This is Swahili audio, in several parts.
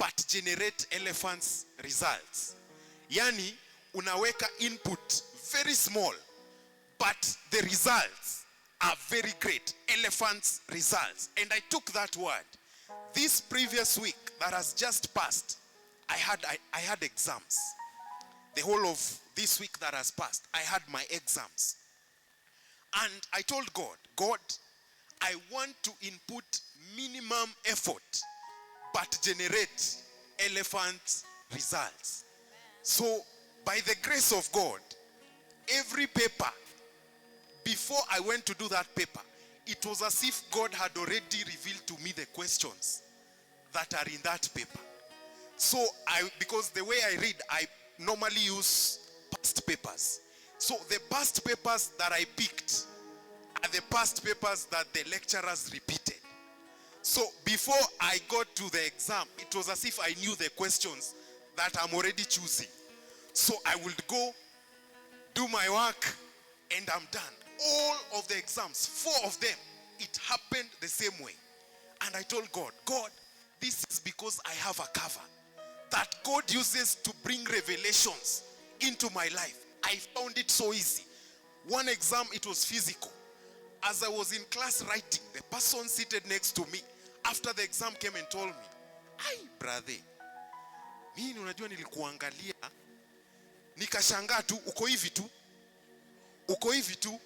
but generate elephants results. Yani unaweka input very small but the results are very great. Elephants results. And I took that word. This previous week that has just passed, I had exams. The whole of this week that has passed, I had my exams. And I told God, "God, I want to input minimum effort but generate elephant results." So, by the grace of God, every paper, before I went to do that paper, it was as if God had already revealed to me the questions that are in that paper. So I because the way I read, I normally use past papers. So the past papers that I picked are the past papers that the lecturers repeated. So before I got to the exam, it was as if I knew the questions that I'm already choosing. So I would go do my work and I'm done. All of the exams, four of them, it happened the same way. And I told God, "God, this is because I have a cover that God uses to bring revelations into my life." I found it so easy. One exam, it was physical. As I was in class writing, the person seated next to me after the exam came and told me, "Ai, brother, mimi unajua nilikuangalia nikashangaa tu uko hivi tu, uko hivi tu."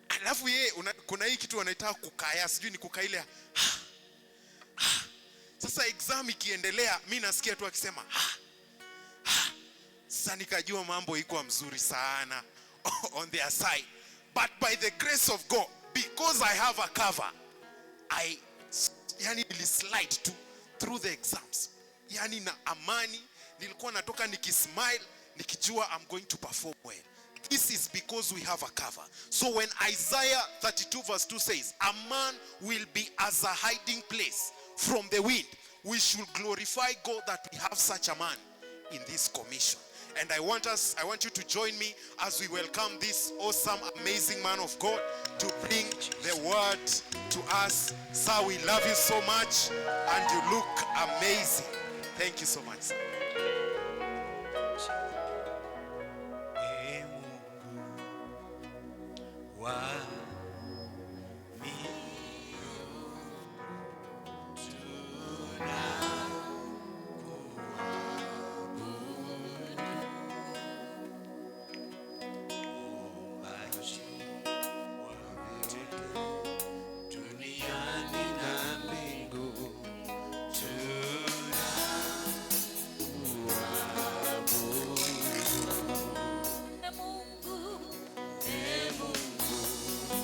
Alafu ye kuna hii kitu wanaitaka kukaya, sijui ni kukaa ile. Sasa exam ikiendelea, mi nasikia tu akisema, "Ha, ha." Sasa nikajua mambo iko mzuri sana on their side. But by the grace of God, because I have a cover, I yani nilislide tu through the exams, yani na amani. Nilikuwa natoka nikismile, nikijua I'm going to perform well. This is because we have a cover. So when Isaiah 32 verse 2 says, "A man will be as a hiding place from the wind," we should glorify God that we have such a man in this commission. And I want you to join me as we welcome this awesome, amazing man of God to bring the word to us. Sir, we love you so much and you look amazing. Thank you so much, sir. Ee Mungu wa miungu, tunakuabudu. Muumbaji wa vyote duniani na mbingu, tunakuabudu. Ee Mungu, Ee Mungu.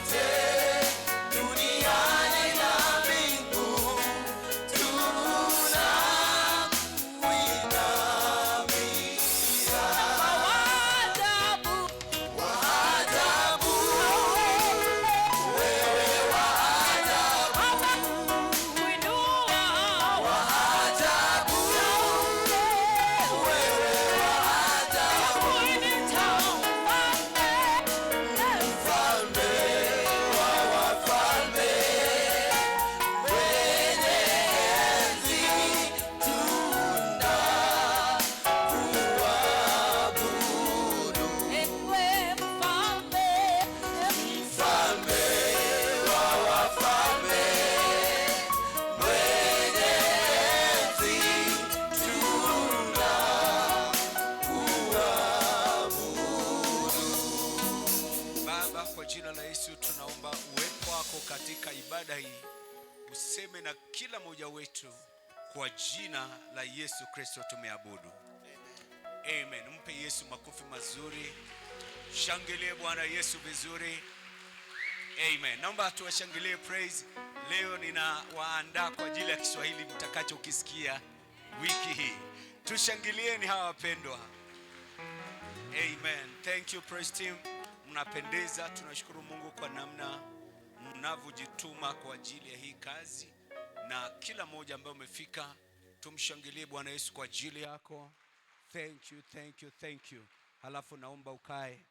Vyote duniani na mbingu tunakuinamia. Wa ajabu, wewe wa ajabu, wa ajabu, wewe wa ajabu, mfalme wa wafalme, mwenye enzi, tunakuabudu. Mfalme wa wafalme, mwenye enzi, tunakuabudu. Baba, kwa jina la Yesu tunaomba uwepo wako katika ibada hii, useme na kila mmoja wetu, kwa jina la Yesu Kristo tumeabudu. Amen. Mpe Yesu makofi mazuri, shangilie Bwana Yesu vizuri. Amen. Naomba tuwashangilie praise. Leo ninawaandaa kwa ajili ya Kiswahili mtakachokisikia wiki hii. Tushangilieni hawa wapendwa. Amen. Thank you, praise team. Mnapendeza. Tunashukuru Mungu kwa namna mnavyojituma kwa ajili ya hii kazi na kila mmoja ambaye umefika, tumshangilie Bwana Yesu kwa ajili yako. Thank you, thank you, thank you. Halafu naomba ukae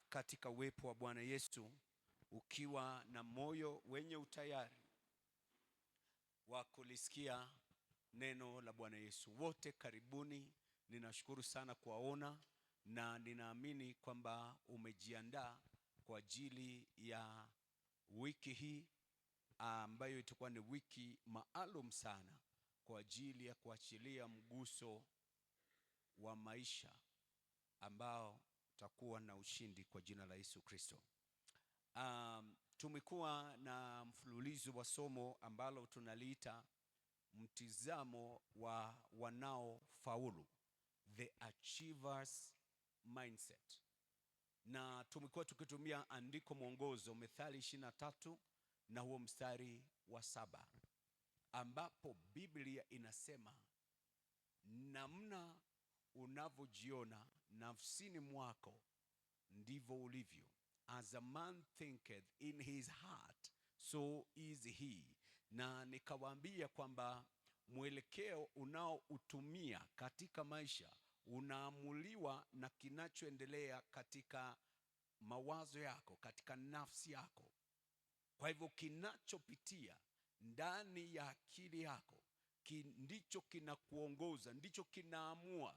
katika uwepo wa Bwana Yesu ukiwa na moyo wenye utayari wa kulisikia neno la Bwana Yesu. Wote karibuni, ninashukuru sana kuwaona na ninaamini kwamba umejiandaa kwa ajili ya wiki hii ambayo itakuwa ni wiki maalum sana kwa ajili ya kuachilia mguso wa maisha ambao utakuwa na ushindi kwa jina la Yesu Kristo. Tumekuwa na mfululizo wa somo ambalo tunaliita mtizamo wa wanaofaulu, the achievers mindset, na tumekuwa tukitumia andiko mwongozo Methali 23 na huo mstari wa 7, ambapo Biblia inasema namna unavyojiona nafsini mwako ndivyo ulivyo. As a man thinketh in his heart, so is he. Na nikawaambia kwamba mwelekeo unaoutumia katika maisha unaamuliwa na kinachoendelea katika mawazo yako, katika nafsi yako. Kwa hivyo kinachopitia ndani ya akili yako ndicho kinakuongoza, ndicho kinaamua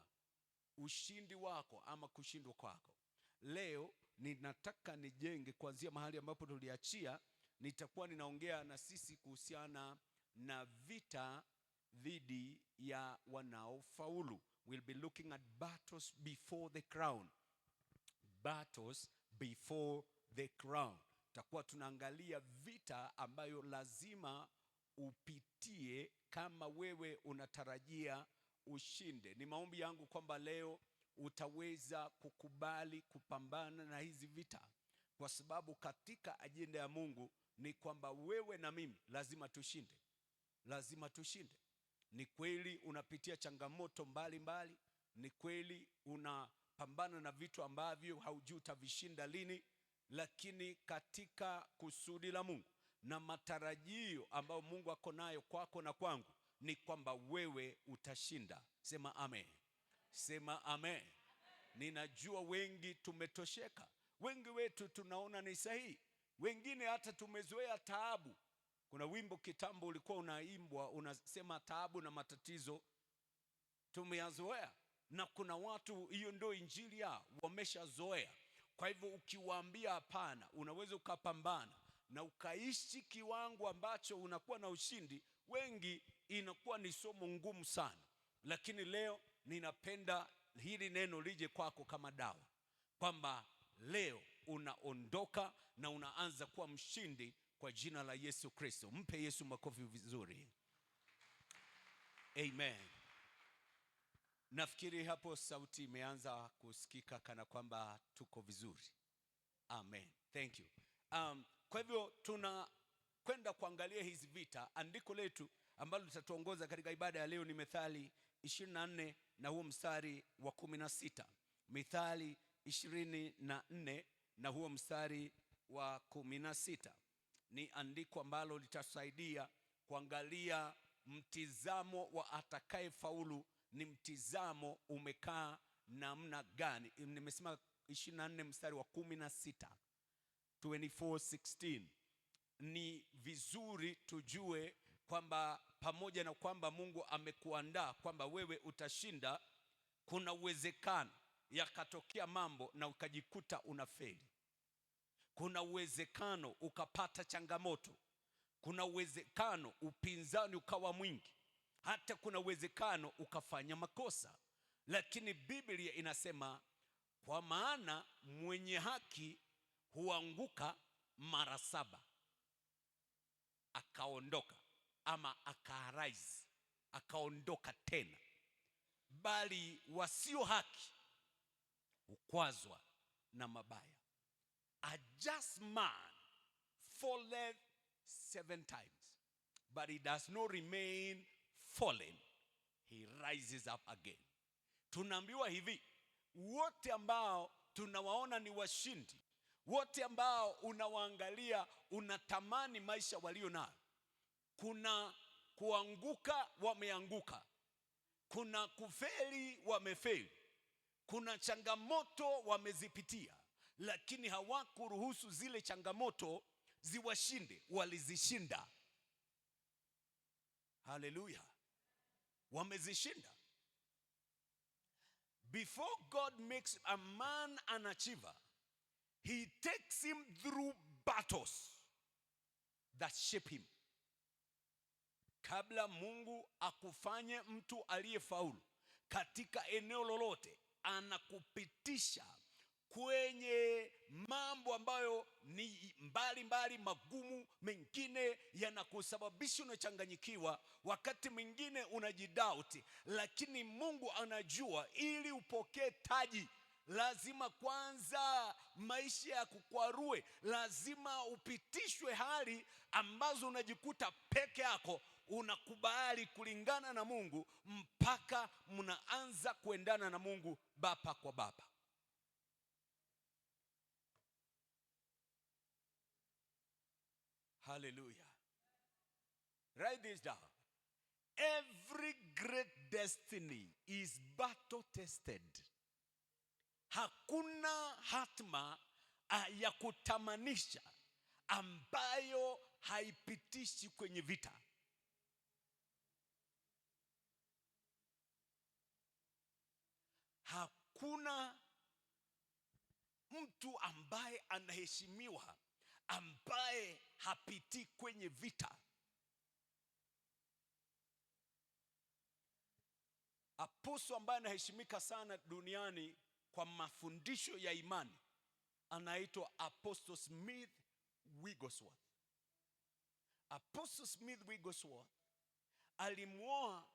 ushindi wako ama kushindwa kwako. Leo ninataka nijenge kuanzia mahali ambapo tuliachia. Nitakuwa ninaongea na sisi kuhusiana na vita dhidi ya wanaofaulu. We'll be looking at battles before the crown. Battles before the crown. Tutakuwa tunaangalia vita ambayo lazima upitie kama wewe unatarajia ushinde. Ni maombi yangu kwamba leo utaweza kukubali kupambana na hizi vita, kwa sababu katika ajenda ya Mungu ni kwamba wewe na mimi lazima tushinde, lazima tushinde. Ni kweli unapitia changamoto mbalimbali, ni kweli unapambana na vitu ambavyo haujui utavishinda lini, lakini katika kusudi la Mungu na matarajio ambayo Mungu ako nayo kwako na kwangu ni kwamba wewe utashinda. Sema amen, sema amen. Ninajua wengi tumetosheka, wengi wetu tunaona ni sahihi, wengine hata tumezoea taabu. Kuna wimbo kitambo ulikuwa unaimbwa unasema taabu na matatizo tumeyazoea, na kuna watu hiyo ndio injili yao, wameshazoea. Kwa hivyo ukiwaambia hapana, unaweza ukapambana na ukaishi kiwango ambacho unakuwa na ushindi, wengi inakuwa ni somo ngumu sana. Lakini leo ninapenda hili neno lije kwako kama dawa, kwamba leo unaondoka na unaanza kuwa mshindi kwa jina la Yesu Kristo. Mpe Yesu makofi vizuri. Amen. Nafikiri hapo sauti imeanza kusikika kana kwamba tuko vizuri. Amen. Thank you. Kwa hivyo tunakwenda kuangalia hizi vita. Andiko letu ambalo litatuongoza katika ibada ya leo ni Methali 24 na huo mstari wa 16. Mithali 24 na huo mstari wa 16 ni andiko ambalo litasaidia kuangalia mtizamo wa atakayefaulu ni mtizamo umekaa namna gani. Nimesema 24 mstari wa 16, 24:16. Ni vizuri tujue kwamba pamoja na kwamba Mungu amekuandaa kwamba wewe utashinda, kuna uwezekano yakatokea mambo na ukajikuta unafeli. Kuna uwezekano ukapata changamoto. Kuna uwezekano upinzani ukawa mwingi. Hata kuna uwezekano ukafanya makosa. Lakini Biblia inasema, kwa maana mwenye haki huanguka mara 7, akaondoka ama akaarise, akaondoka tena, bali wasio haki hukwazwa na mabaya. A just man falleth 7 times, but he does not remain fallen, he rises up again. Tunaambiwa hivi, wote ambao tunawaona ni washindi, wote ambao unawaangalia unatamani maisha walio nayo, kuna kuanguka wameanguka, kuna kufeli wamefeli, kuna changamoto wamezipitia, lakini hawakuruhusu zile changamoto ziwashinde, walizishinda. Hallelujah. Wamezishinda. Before God makes a man an achiever, he takes him through battles that shape him. Kabla Mungu akufanye mtu aliyefaulu katika eneo lolote, anakupitisha kwenye mambo ambayo ni mbali mbali magumu, mengine yanakusababisha unachanganyikiwa, wakati mwingine unajidoubt, lakini Mungu anajua ili upokee taji lazima kwanza maisha ya kukwarue, lazima upitishwe hali ambazo unajikuta peke yako, unakubali kulingana na Mungu mpaka mnaanza kuendana na Mungu bapa kwa bapa. Hallelujah. Write this down. Every great destiny is battle tested. Hakuna hatma ya kutamanisha ambayo haipitishi kwenye vita. Hakuna mtu ambaye anaheshimiwa ambaye hapitii kwenye vita. Apostle ambaye anaheshimika sana duniani kwa mafundisho ya imani anaitwa Apostle Smith Wigglesworth. Apostle Smith Wigglesworth alimuoa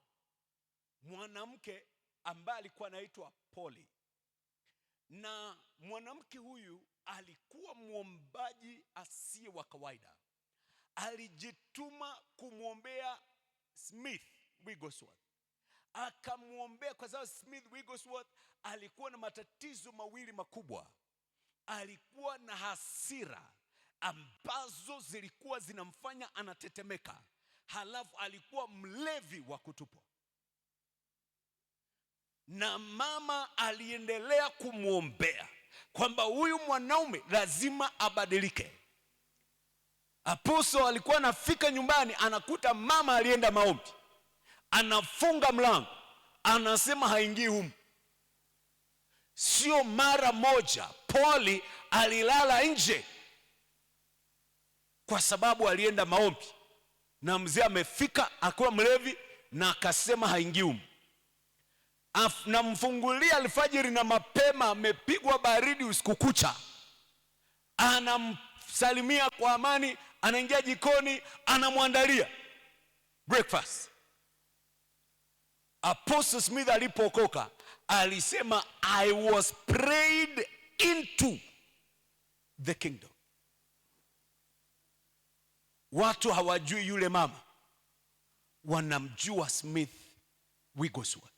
mwanamke ambaye alikuwa anaitwa Polly. Na mwanamke huyu alikuwa muombaji asiye wa kawaida. Alijituma kumwombea Smith Wigglesworth. Akamwombea kwa sababu Smith Wigglesworth alikuwa na matatizo mawili makubwa. Alikuwa na hasira ambazo zilikuwa zinamfanya anatetemeka. Halafu alikuwa mlevi wa kutupwa. Na mama aliendelea kumwombea kwamba huyu mwanaume lazima abadilike. Apostle alikuwa anafika nyumbani anakuta mama alienda maombi. Anafunga mlango, anasema haingii humu. Sio mara moja Pauli alilala nje kwa sababu alienda maombi. Na mzee amefika akiwa mlevi na akasema haingii humu. Namfungulia alfajiri na mapema, amepigwa baridi usiku kucha. Anamsalimia kwa amani, anaingia jikoni, anamwandalia breakfast. Apostle Smith alipookoka alisema, I was prayed into the kingdom. Watu hawajui yule mama, wanamjua Smith Wigglesworth.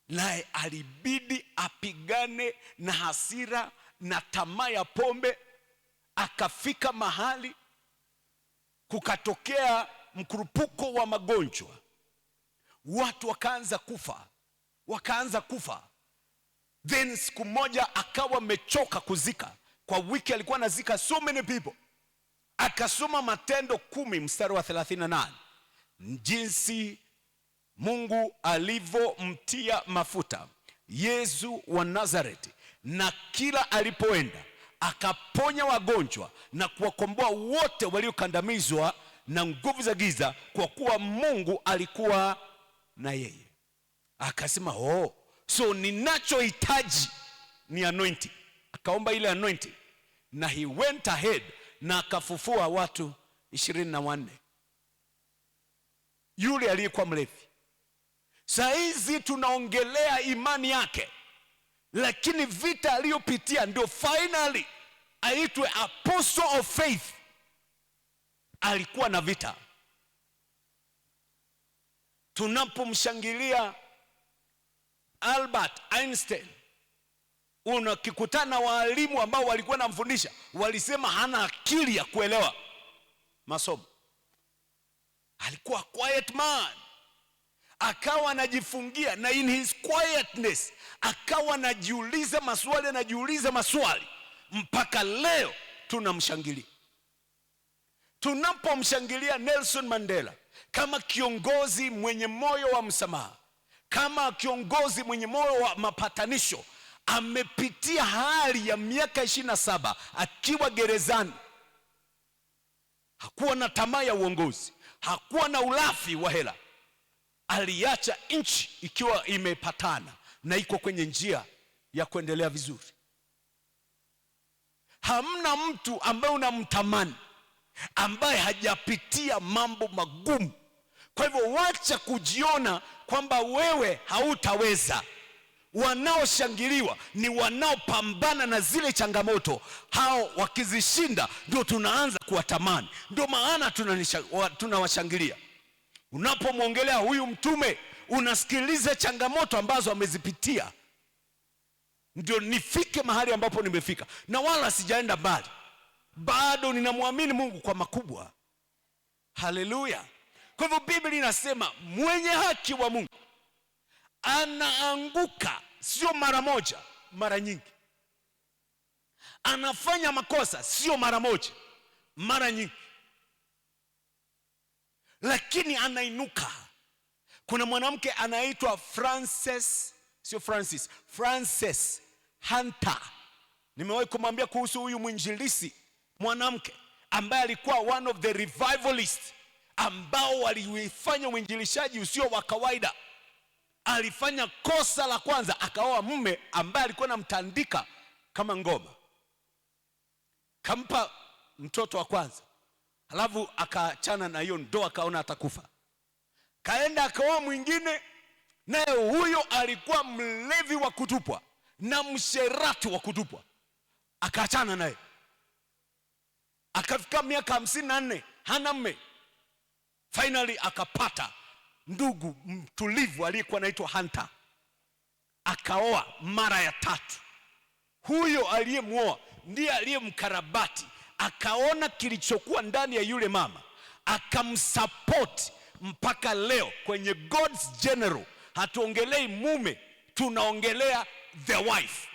Naye alibidi apigane na hasira na tamaa ya pombe. Akafika mahali kukatokea mkurupuko wa magonjwa, watu wakaanza kufa, wakaanza kufa. Then siku moja akawa amechoka kuzika, kwa wiki alikuwa anazika so many people. Akasoma Matendo 10 mstari wa 38, jinsi Mungu alivyomtia mafuta Yesu wa Nazareti, na kila alipoenda akaponya wagonjwa na kuwakomboa wote waliokandamizwa na nguvu za giza, kwa kuwa Mungu alikuwa na yeye. Akasema, oh, so ninachohitaji ni anointing. Akaomba ile anointing na he went ahead na akafufua watu 24. Yule aliyekuwa mlevi. Saa hizi tunaongelea imani yake, lakini vita aliyopitia ndio finally aitwe apostle of faith. Alikuwa na vita. Tunapomshangilia Albert Einstein, unakikutana walimu ambao walikuwa namfundisha walisema hana akili ya kuelewa masomo. Alikuwa quiet man, akawa anajifungia, na in his quietness akawa anajiuliza maswali, anajiuliza maswali mpaka leo tunamshangilia. Tunapomshangilia Nelson Mandela kama kiongozi mwenye moyo wa msamaha, kama kiongozi mwenye moyo wa mapatanisho, amepitia hali ya miaka 27 akiwa gerezani. Hakuwa na tamaa ya uongozi, hakuwa na ulafi wa hela. Aliacha nchi ikiwa imepatana na iko kwenye njia ya kuendelea vizuri. Hamna mtu ambaye unamtamani ambaye hajapitia mambo magumu. Kwa hivyo wacha kujiona kwamba wewe hautaweza. Wanaoshangiliwa ni wanaopambana na zile changamoto. Hao wakizishinda ndio tunaanza kuwatamani, ndio maana tunawashangilia. Unapomwongelea huyu mtume unasikiliza changamoto ambazo amezipitia, ndio nifike mahali ambapo nimefika, na wala sijaenda mbali, bado ninamwamini Mungu kwa makubwa. Haleluya! Kwa hivyo Biblia inasema mwenye haki wa Mungu anaanguka, sio mara moja, mara nyingi. Anafanya makosa, sio mara moja, mara nyingi, lakini anainuka. Kuna mwanamke anaitwa Frances, sio Francis, Frances Hunter. Nimewahi kumwambia kuhusu huyu mwinjilisi mwanamke ambaye alikuwa one of the revivalists ambao walifanya uinjilishaji usio wa kawaida. Alifanya kosa la kwanza, akaoa mume ambaye alikuwa anamtandika kama ngoma, kampa mtoto wa kwanza, halafu akaachana na hiyo ndoa, akaona atakufa. Kaenda akaoa mwingine, naye huyo alikuwa mlevi wa kutupwa na msherati wa kutupwa, akaachana naye. Akafika miaka 54 hana mme. Finally akapata ndugu mtulivu aliyekuwa anaitwa Hunter, akaoa mara ya tatu. Huyo aliyemwoa ndiye aliyemkarabati, akaona kilichokuwa ndani ya yule mama, akamsupport mpaka leo. Kwenye God's General hatuongelei mume, tunaongelea the wife.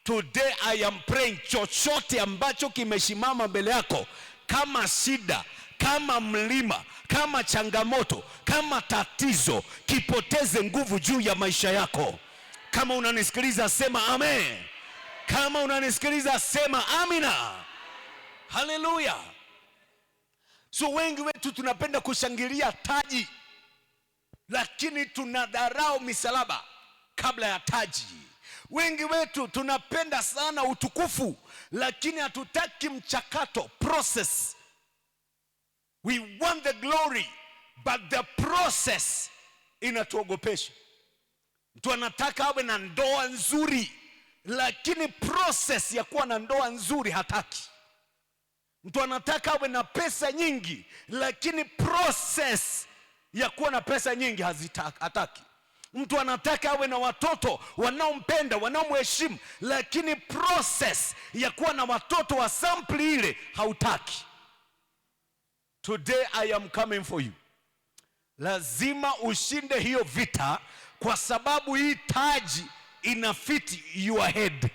Today I am praying, chochote ambacho kimesimama mbele yako kama shida, kama mlima, kama changamoto, kama tatizo, kipoteze nguvu juu ya maisha yako. Kama unanisikiliza sema amen. Kama unanisikiliza sema amina. Haleluya. So wengi wetu tunapenda kushangilia taji, lakini tunadharau misalaba kabla ya taji. Wengi wetu tunapenda sana utukufu, lakini hatutaki mchakato, process. We want the glory but the process inatuogopesha. Mtu anataka awe na ndoa nzuri, lakini process ya kuwa na ndoa nzuri hataki. Mtu anataka awe na pesa nyingi, lakini process ya kuwa na pesa nyingi hataki. Mtu anataka awe na watoto wanaompenda, wanaomheshimu, lakini process ya kuwa na watoto wa sampli ile hautaki. Today I am coming for you. Lazima ushinde hiyo vita, kwa sababu hii taji ina fit your head.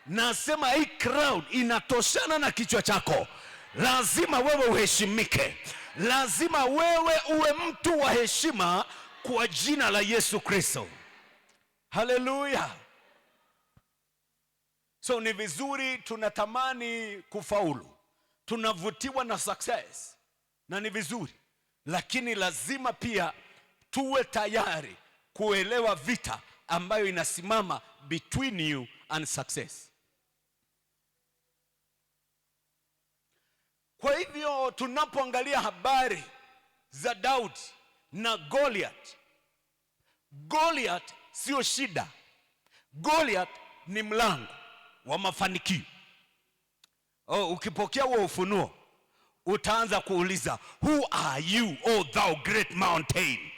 Nasema hii crown inatoshana na kichwa chako. Lazima wewe uheshimike, lazima wewe uwe mtu wa heshima kwa jina la Yesu Kristo. Haleluya! So ni vizuri, tunatamani kufaulu, tunavutiwa na success na ni vizuri, lakini lazima pia tuwe tayari kuelewa vita ambayo inasimama between you and success. Kwa hivyo tunapoangalia habari za Daudi na Goliath, Goliath sio shida. Goliath ni mlango wa mafanikio. Oh, ukipokea huo ufunuo utaanza kuuliza, who are you, O thou great mountain?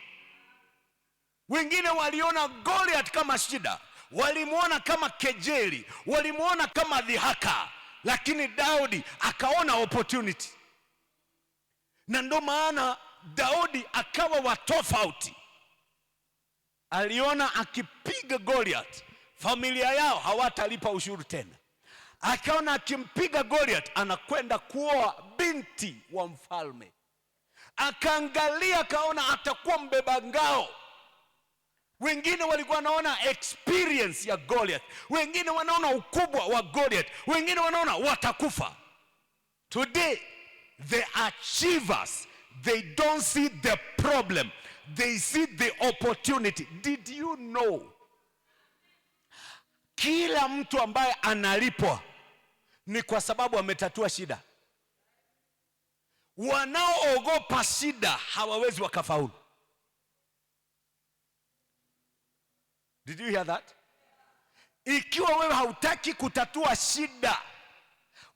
Wengine waliona Goliath kama shida, walimuona kama kejeli, walimuona kama dhihaka, lakini Daudi akaona opportunity, na ndo maana Daudi akawa wa tofauti. Aliona akipiga Goliath familia yao hawatalipa ushuru tena. Akaona akimpiga Goliath anakwenda kuoa binti wa mfalme. Akaangalia akaona atakuwa mbeba ngao. Wengine walikuwa wanaona experience ya Goliath, wengine wanaona ukubwa wa Goliath, wengine wanaona watakufa. Today the achievers, they don't see the problem, they see the opportunity. Did you know kila mtu ambaye analipwa ni kwa sababu ametatua shida? Wanaoogopa shida hawawezi wakafaulu. Did you hear that? Ikiwa wewe hautaki kutatua shida,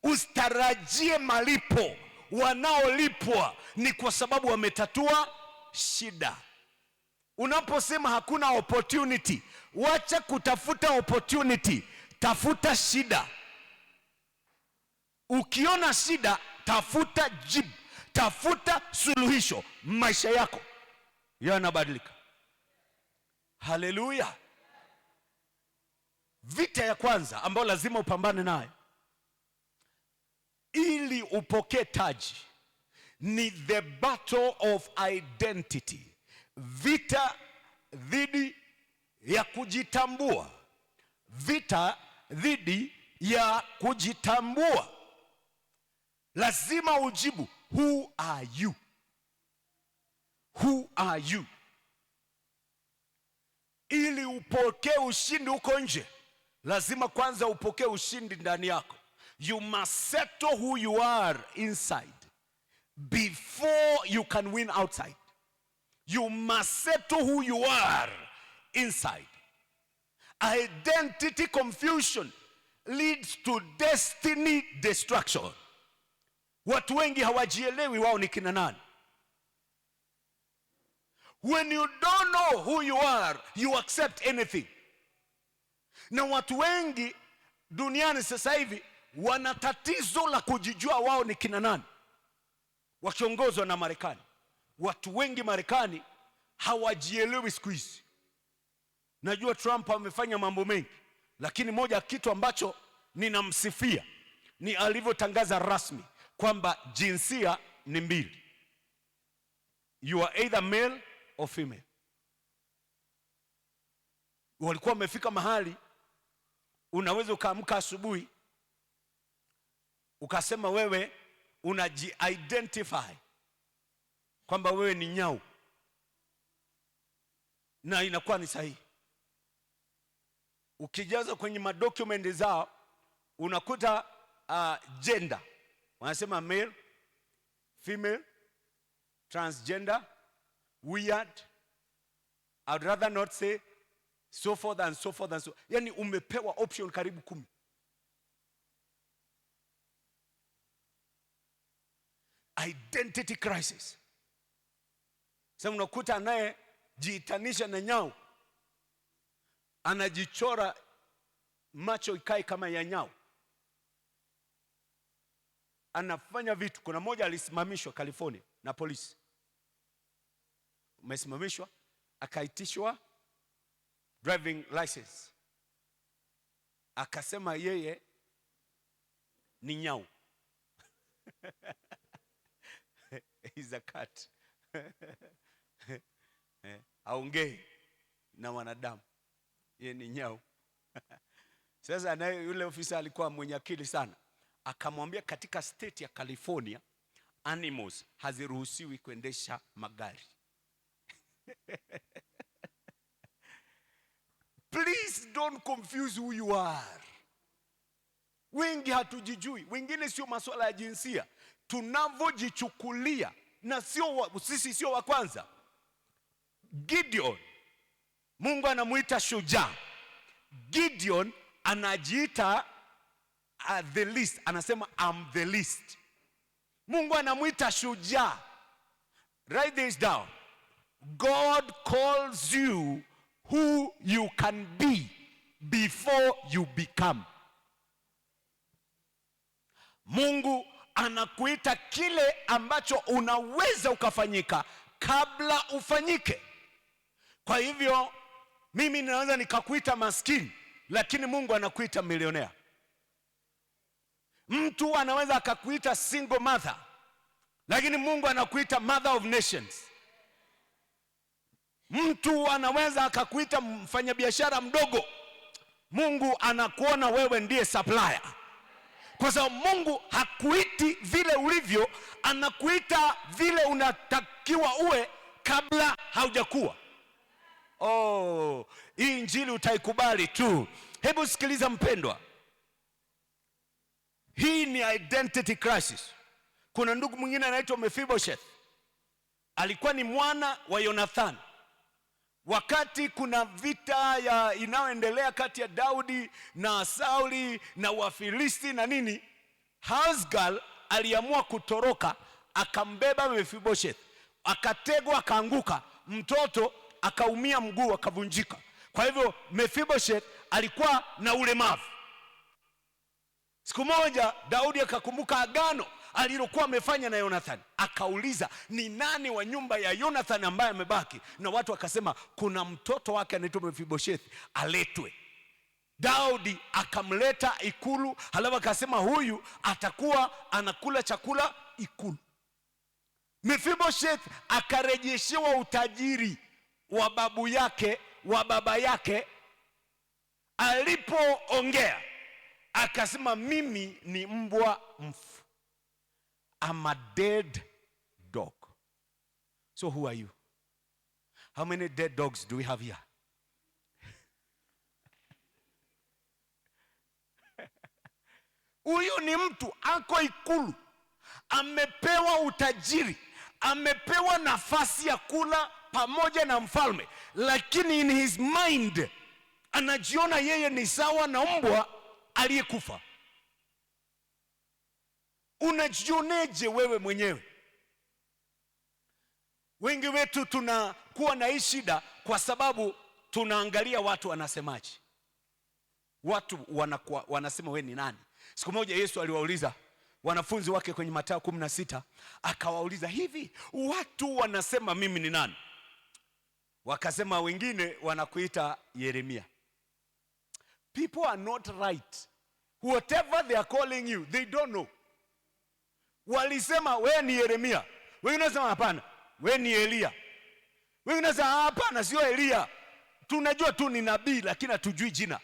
usitarajie malipo. Wanaolipwa ni kwa sababu wametatua shida. Unaposema hakuna opportunity, wacha kutafuta opportunity, tafuta shida. Ukiona shida, tafuta jibu, tafuta suluhisho, maisha yako yanabadilika. Haleluya! Vita ya kwanza ambayo lazima upambane nayo ili upokee taji ni the battle of identity, vita dhidi ya kujitambua, vita dhidi ya kujitambua. Lazima ujibu, who are you? Who are you? Ili upokee ushindi huko nje, lazima kwanza upokee ushindi ndani yako. You must settle who you are inside before you can win outside. You must settle who you are inside. Identity confusion leads to destiny destruction. Watu wengi hawajielewi wao ni kina nani. When you don't know who you are, you accept anything. Na watu wengi duniani sasa hivi wana tatizo la kujijua wao ni kina nani, wakiongozwa na Marekani. Watu wengi Marekani hawajielewi siku hizi. Najua Trump amefanya mambo mengi, lakini moja kitu ambacho ninamsifia ni alivyotangaza rasmi kwamba jinsia ni mbili. You are either male or female. Walikuwa wamefika mahali unaweza ukaamka asubuhi ukasema wewe unaji-identify kwamba wewe ni nyau, na inakuwa ni sahihi. Ukijaza kwenye madocument zao unakuta gender wanasema male, female, transgender, weird, I'd rather not say, so forth and so forth and so. Yani umepewa option karibu 10. Identity crisis. Sasa unakuta anayejiitanisha na nyau anajichora macho ikae kama ya nyau, anafanya vitu. Kuna mmoja alisimamishwa California na polisi, umesimamishwa, akaitishwa driving license, akasema yeye ni nyau. He's a cat. Aongei na wanadamu, yeye ni nyau. Sasa naye yule ofisa alikuwa mwenye akili sana, akamwambia katika state ya California animals haziruhusiwi kuendesha magari. Please don't confuse who you are. Wengi hatujijui, wengine sio masuala ya jinsia, tunavyojichukulia na sio sisi sio wa kwanza. Gideon, Mungu anamuita shujaa. Gideon anajiita the least, anasema I'm the least. Mungu anamuita shujaa. Write this down. God calls you who you can be before you become. Mungu anakuita kile ambacho unaweza ukafanyika kabla ufanyike. Kwa hivyo mimi ninaweza nikakuita maskini, lakini Mungu anakuita milionea. Mtu anaweza akakuita single mother, lakini Mungu anakuita mother of nations. Mtu anaweza akakuita mfanyabiashara mdogo, Mungu anakuona wewe ndiye supplier. Kwa sababu Mungu hakuiti vile ulivyo, anakuita vile unatakiwa uwe kabla haujakuwa. Oh, hii injili utaikubali tu. Hebu sikiliza mpendwa, hii ni identity crisis. Kuna ndugu mwingine anaitwa Mephibosheth, alikuwa ni mwana wa Yonathani. Wakati kuna vita ya inayoendelea kati ya Daudi na Sauli na Wafilisti na nini, Hasgal aliamua kutoroka, akambeba Mephibosheth, akategwa, akaanguka, mtoto akaumia mguu akavunjika. Kwa hivyo Mephibosheth alikuwa na ulemavu. Siku moja Daudi akakumbuka agano alilokuwa amefanya na Yonathani, akauliza ni nani wa nyumba ya Yonathani ambaye amebaki, na watu wakasema kuna mtoto wake anaitwa Mephibosheth, aletwe. Daudi akamleta ikulu, halafu akasema huyu atakuwa anakula chakula ikulu. Mephibosheth akarejeshewa utajiri wa babu yake, wa baba yake. Alipoongea akasema mimi ni mbwa mfu, I'm a dead dog. So who are you? How many dead dogs do we have here? Huyu ni mtu ako ikulu, amepewa utajiri, amepewa nafasi ya kula pamoja na mfalme, lakini in his mind anajiona yeye ni sawa na mbwa aliyekufa. Unajioneje wewe mwenyewe? Wengi wetu tunakuwa na hii shida kwa sababu tunaangalia watu wanasemaje. Watu wanasema wewe ni nani? Siku moja Yesu aliwauliza wanafunzi wake kwenye Mathayo 16, akawauliza hivi, watu wanasema mimi ni nani? Wakasema wengine wanakuita Yeremia. People are not right. Whatever they are calling you, they don't know. Walisema wewe ni Yeremia. Wengine wanasema hapana, wewe ni Elia. Wengine wanasema hapana, sio Elia. Tunajua tu ni nabii lakini hatujui jina.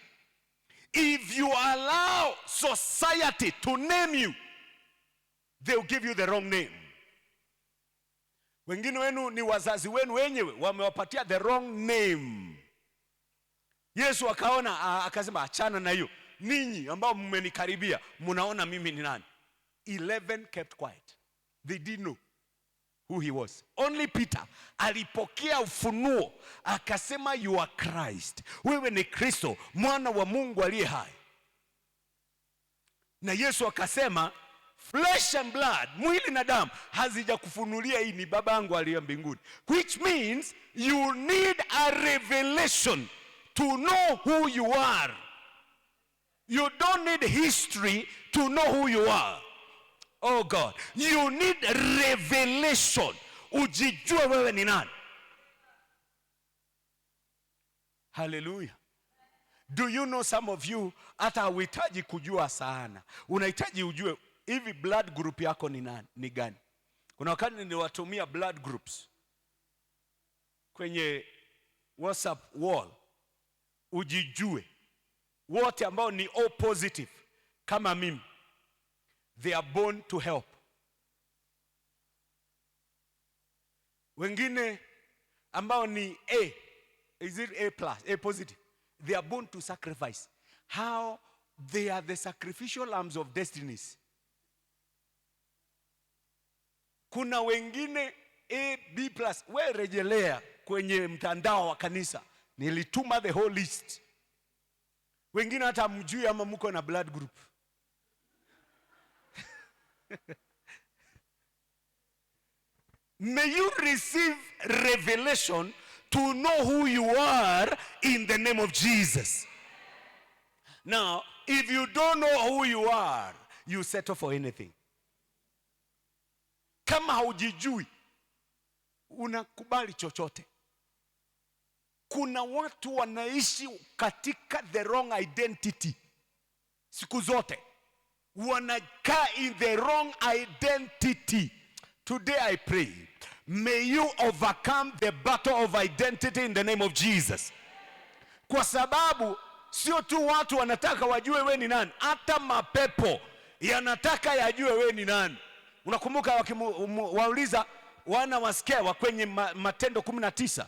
If you allow society to name you, they will give you the wrong name. Wengine wenu ni wazazi wenu wenyewe wamewapatia the wrong name. Yesu akaona, akasema achana na hiyo. Ninyi ambao mmenikaribia, mnaona mimi ni nani? 11 kept quiet. They didn't know who he was. Only Peter alipokea ufunuo, akasema you are Christ. Wewe ni Kristo, mwana wa Mungu aliye hai. Na Yesu akasema Flesh and blood, mwili na damu hazijakufunulia hii, ni Baba yangu aliye mbinguni. Which means you need a revelation to know who you are. You don't need history to know who you are. Oh God, you need revelation. Ujijue wewe ni nani. Hallelujah. Do you know some of you hata hauhitaji kujua sana, unahitaji ujue hivi blood group yako ni nani, ni gani? Kuna wakati niliwatumia blood groups kwenye WhatsApp wall, ujijue. Wote ambao ni O positive kama mimi, they are born to help. Wengine ambao ni A, is it A plus, A positive, they are born to sacrifice. How they are the sacrificial lambs of destinies. Kuna wengine A, B plus. We rejelea kwenye mtandao wa kanisa, nilituma the whole list. Wengine hata mjui ama mko na blood group. May you receive revelation to know who you are in the name of Jesus. Now, if you don't know who you are, you settle for anything. Kama haujijui, unakubali chochote. Kuna watu wanaishi katika the wrong identity siku zote, wanakaa in the wrong identity. Today I pray, may you overcome the battle of identity in the name of Jesus. Kwa sababu sio tu watu wanataka wajue we ni nani, hata mapepo yanataka yajue we ni nani. Unakumbuka wakiwauliza wana wa Skewa kwenye Matendo 19,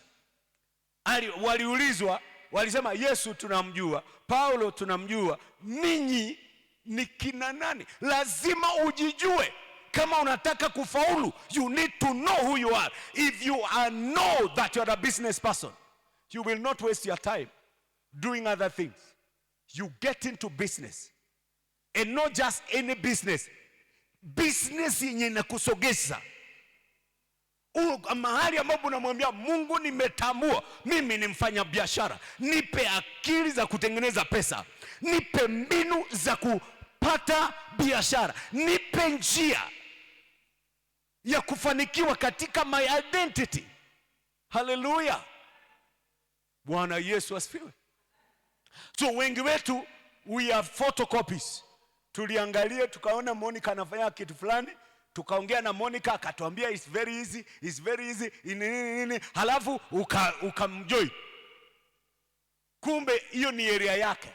waliulizwa, walisema Yesu tunamjua, Paulo tunamjua, ninyi ni kina nani? Lazima ujijue. Kama unataka kufaulu, you need to know who you are. If you are know that you are a business person, you will not waste your time doing other things. You get into business. And not just any business. Business yenye inakusogeza mahali ambapo unamwambia Mungu, nimetambua mimi ni mfanya biashara, nipe akili za kutengeneza pesa, nipe mbinu za kupata biashara, nipe njia ya kufanikiwa katika my identity. Haleluya, Bwana Yesu asifiwe. So wengi wetu we are photocopies. Tuliangalia tukaona Monica anafanya kitu fulani, tukaongea na Monica akatuambia it's very easy, it's very easy, nini nini, halafu ukamjoin. Kumbe hiyo ni area yake.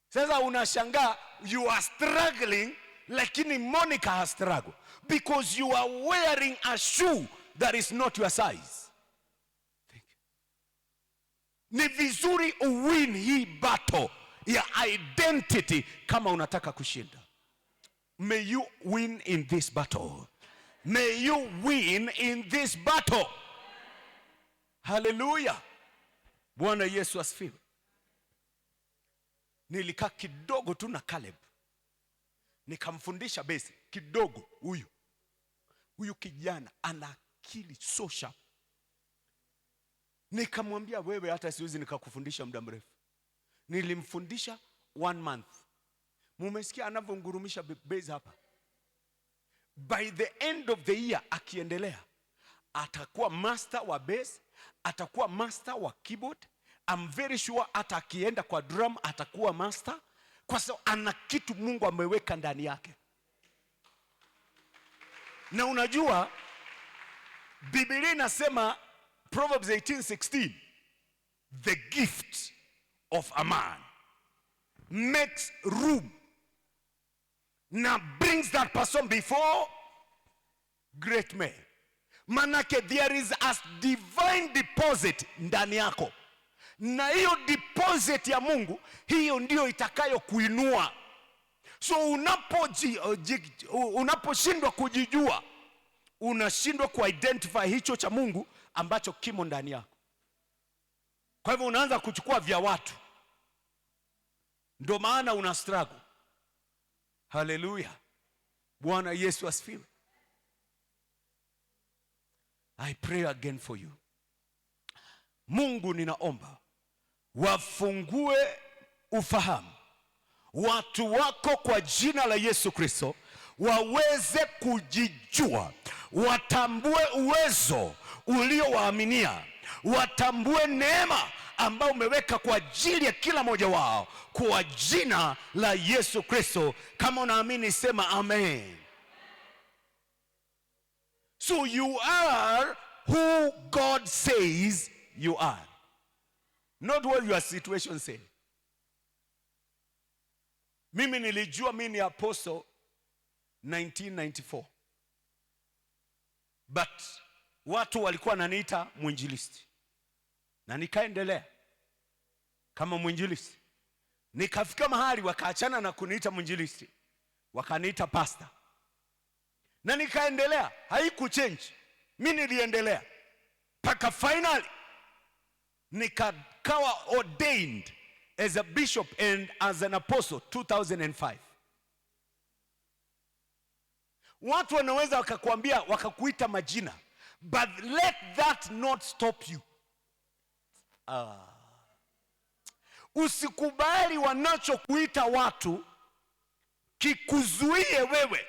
Sasa unashangaa you are struggling, lakini Monica has struggled because you are wearing a shoe that is not your size. Thank you. Ni vizuri uwin hii battle ya identity kama unataka kushinda. May you win in this battle. May you win in this battle. Hallelujah. Bwana Yesu asifiwe. Nilikaa kidogo tu na Caleb, nikamfundisha basic kidogo. Huyu kijana ana akili so sharp. Nikamwambia wewe, hata siwezi nikakufundisha muda mrefu. Nilimfundisha 1 month. Mumesikia anavyongurumisha base hapa. By the end of the year akiendelea, atakuwa master wa bass, atakuwa master wa keyboard. I'm very sure hata akienda kwa drum atakuwa master, kwa sababu ana kitu Mungu ameweka ndani yake. Na unajua Biblia inasema Proverbs 18:16, the gift of a man makes room, now brings that person before great men. Manake there is a divine deposit ndani yako, na hiyo deposit ya Mungu hiyo ndio itakayokuinua. So unaposhindwa kujijua, unashindwa kuidentify hicho cha Mungu ambacho kimo ndani yako. Kwa hivyo unaanza kuchukua vya watu, ndio maana una struggle. Hallelujah. Bwana Yesu asifiwe. I pray again for you. Mungu, ninaomba wafungue ufahamu watu wako kwa jina la Yesu Kristo, waweze kujijua, watambue uwezo uliowaaminia, watambue neema ambayo umeweka kwa ajili ya kila mmoja wao, kwa jina la Yesu Kristo. Kama unaamini sema amen. So you are who God says you are, not what your situation say. Mimi nilijua mimi ni apostle 1994, but watu walikuwa wananiita mwinjilisti na nikaendelea kama mwinjilisti. Nikafika mahali wakaachana na kuniita mwinjilisti, wakaniita pastor, na nikaendelea, haikuchange. Mimi niliendelea mpaka finally nikakawa ordained as a bishop and as an apostle 2005. Watu wanaweza wakakuambia, wakakuita majina, but let that not stop you. Usikubali wanachokuita watu kikuzuie wewe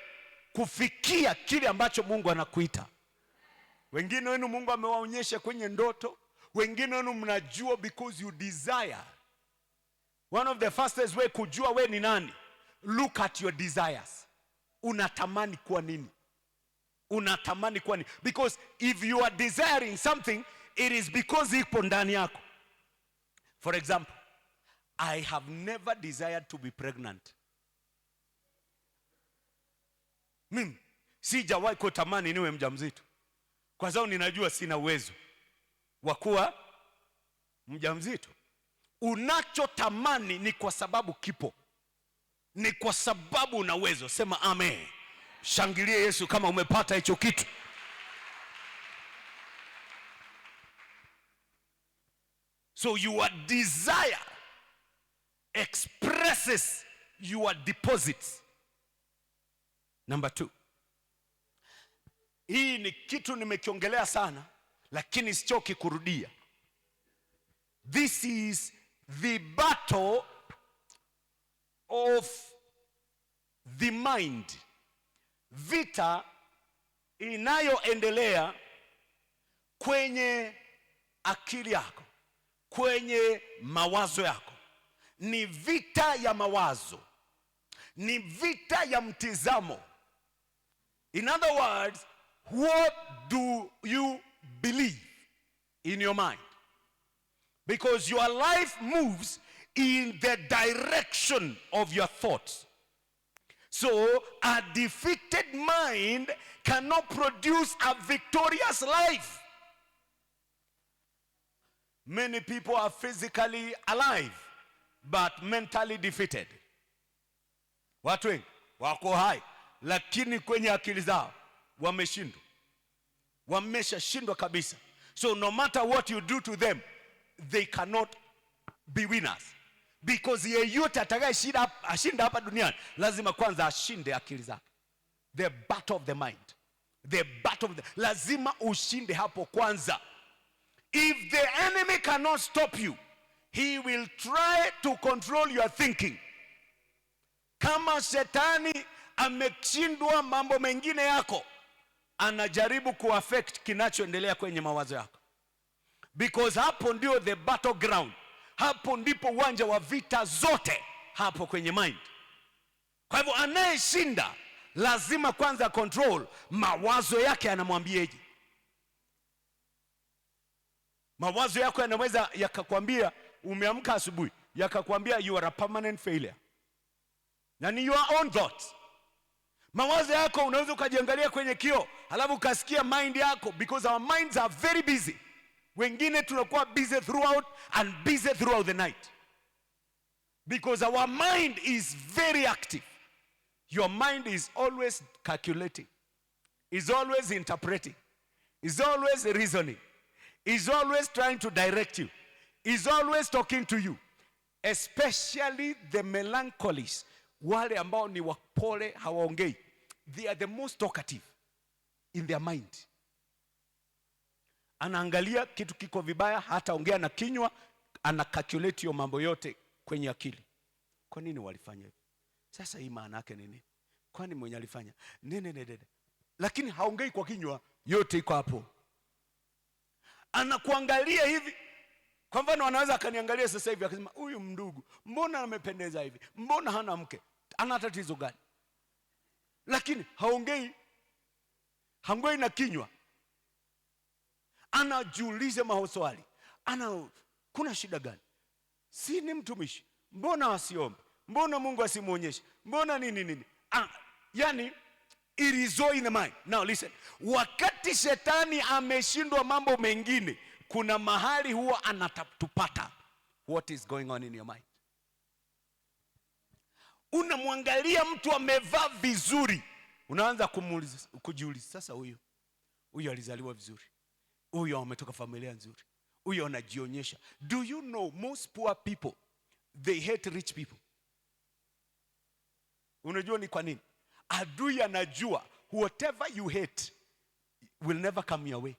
kufikia kile ambacho Mungu anakuita. Wengine wenu Mungu amewaonyesha kwenye ndoto, wengine wenu mnajua because you desire. One of the fastest way kujua we ni nani, look at your desires. Unatamani kuwa nini? Unatamani kuwa nini? Because if you are desiring something, it is because ipo ndani yako. For example, I have never desired to be pregnant. Mimi sijawahi kutamani niwe mjamzito, kwa sababu ninajua sina uwezo wa kuwa mjamzito. Unachotamani ni kwa sababu kipo, ni kwa sababu una uwezo. Sema amen. Shangilie Yesu kama umepata hicho kitu. So your desire expresses your deposits. Number 2. Hii ni kitu nimekiongelea sana, lakini sichoki kurudia. This is the battle of the mind. Vita inayoendelea kwenye akili yako, kwenye mawazo yako. Ni vita ya mawazo, ni vita ya mtizamo. In other words, what do you believe in your mind? Because your life moves in the direction of your thoughts. So a defeated mind cannot produce a victorious life. Many people are physically alive but mentally defeated. Watu wengi wako hai lakini kwenye akili zao wameshindwa. Wameshashindwa kabisa. So no matter what you do to them, they cannot be winners. Because yeyote atakayeshinda ashinda hapa duniani lazima kwanza ashinde akili zake. The battle of the mind. The battle of the, lazima ushinde hapo kwanza. If the enemy cannot stop you, he will try to control your thinking. Kama shetani ameshindwa mambo mengine yako, anajaribu kuaffect kinachoendelea kwenye mawazo yako. Because hapo ndio the battleground. Hapo ndipo uwanja wa vita zote, hapo kwenye mind. Kwa hivyo anayeshinda lazima kwanza control mawazo yake, anamwambieje. Mawazo yako yanaweza yakakwambia, umeamka asubuhi, yakakwambia you are a permanent failure. Na ni your own thoughts. Mawazo yako unaweza ukajiangalia kwenye kioo, halafu ukasikia mind yako, because our minds are very busy. Wengine tunakuwa busy throughout and busy throughout the night. Because our mind is very active. Your mind is always calculating, is always interpreting, is always reasoning, is always trying to direct you, is always talking to you. Especially the melancholies, wale ambao ni wapole hawaongei. They are the most talkative in their mind. Anaangalia kitu kiko vibaya, hataongea na kinywa, ana calculate hiyo mambo yote kwenye akili. Kwa nini walifanya hivi? Sasa hii maana yake ni nini? Kwani mwenye alifanya nini nini nini? Lakini haongei kwa kinywa, yote iko hapo. Anakuangalia hivi. Kwa mfano anaweza akaniangalia sasa hivi akasema, huyu ndugu mbona amependeza hivi? Mbona hana mke? Ana tatizo gani? Lakini haongei. Haongei na kinywa. Anajiuliza maswali. Ana kuna shida gani? Si ni mtumishi? Mbona asiombe? Mbona Mungu asimuonyeshe? Mbona nini nini? Yani it is all in the mind. Now listen. Wakati shetani ameshindwa mambo mengine, kuna mahali huwa anatupata. What is going on in your mind? Unamwangalia mtu amevaa vizuri, unaanza kujiuliza, sasa huyu alizaliwa vizuri, huyu ametoka familia nzuri, huyu anajionyesha. Do you know most poor people, they hate rich people? Unajua ni kwa nini? Adui anajua whatever you hate will never come your way.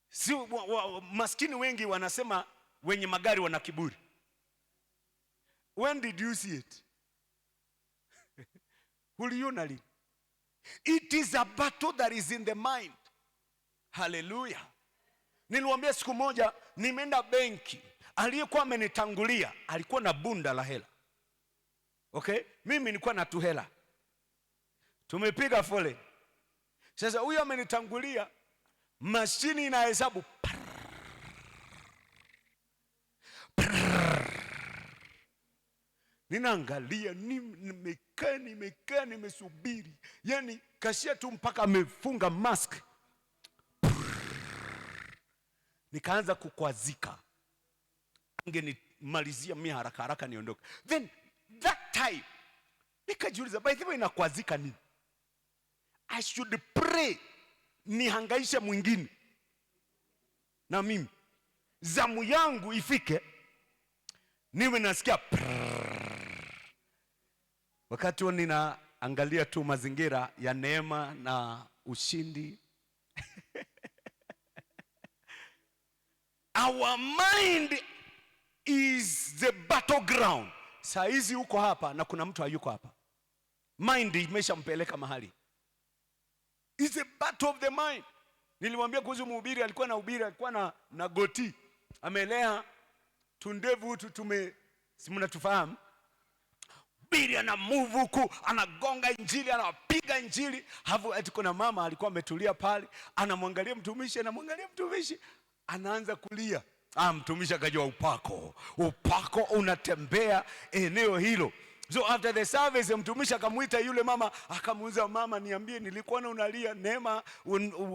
Si maskini wengi wanasema wenye magari wana kiburi. When did you see it? Uliona lini? It is a battle that is in the mind. Hallelujah. Niliwaambia siku moja nimeenda benki, aliyekuwa amenitangulia alikuwa na bunda la hela. Okay? Mimi nilikuwa na tuhela. Tumepiga foleni. Sasa huyo amenitangulia, mashini inahesabu. Ninaangalia, nimekaa, nimekaa, nimesubiri. Yani kashia tu mpaka amefunga mask. Nikaanza kukwazika. Angenimalizia mimi haraka haraka niondoke. Then that time nikajiuliza, by the way, nakwazika nini? I should pray nihangaishe mwingine na mimi zamu yangu ifike niwe nasikia prrrr. Wakati huo ninaangalia tu mazingira ya neema na ushindi. Our mind is the battleground. Saa hizi uko hapa na kuna mtu hayuko hapa. Mind imeshampeleka mahali. It's a battle of the mind. Nilimwambia kuhusu mhubiri, alikuwa na hubiri, alikuwa na goti. Amelea tundevu hutu tume, si mnatufahamu? Hubiri ana move huku, anagonga injili, anapiga injili. Hapo eti kuna mama alikuwa ametulia pale, anamwangalia mtumishi, anamwangalia mtumishi, anaanza kulia. Mtumishi akajua upako. Upako unatembea eneo hilo. So after the service mtumishi akamuita yule mama, akamuuliza, mama niambie, nilikuwa na unalia neema,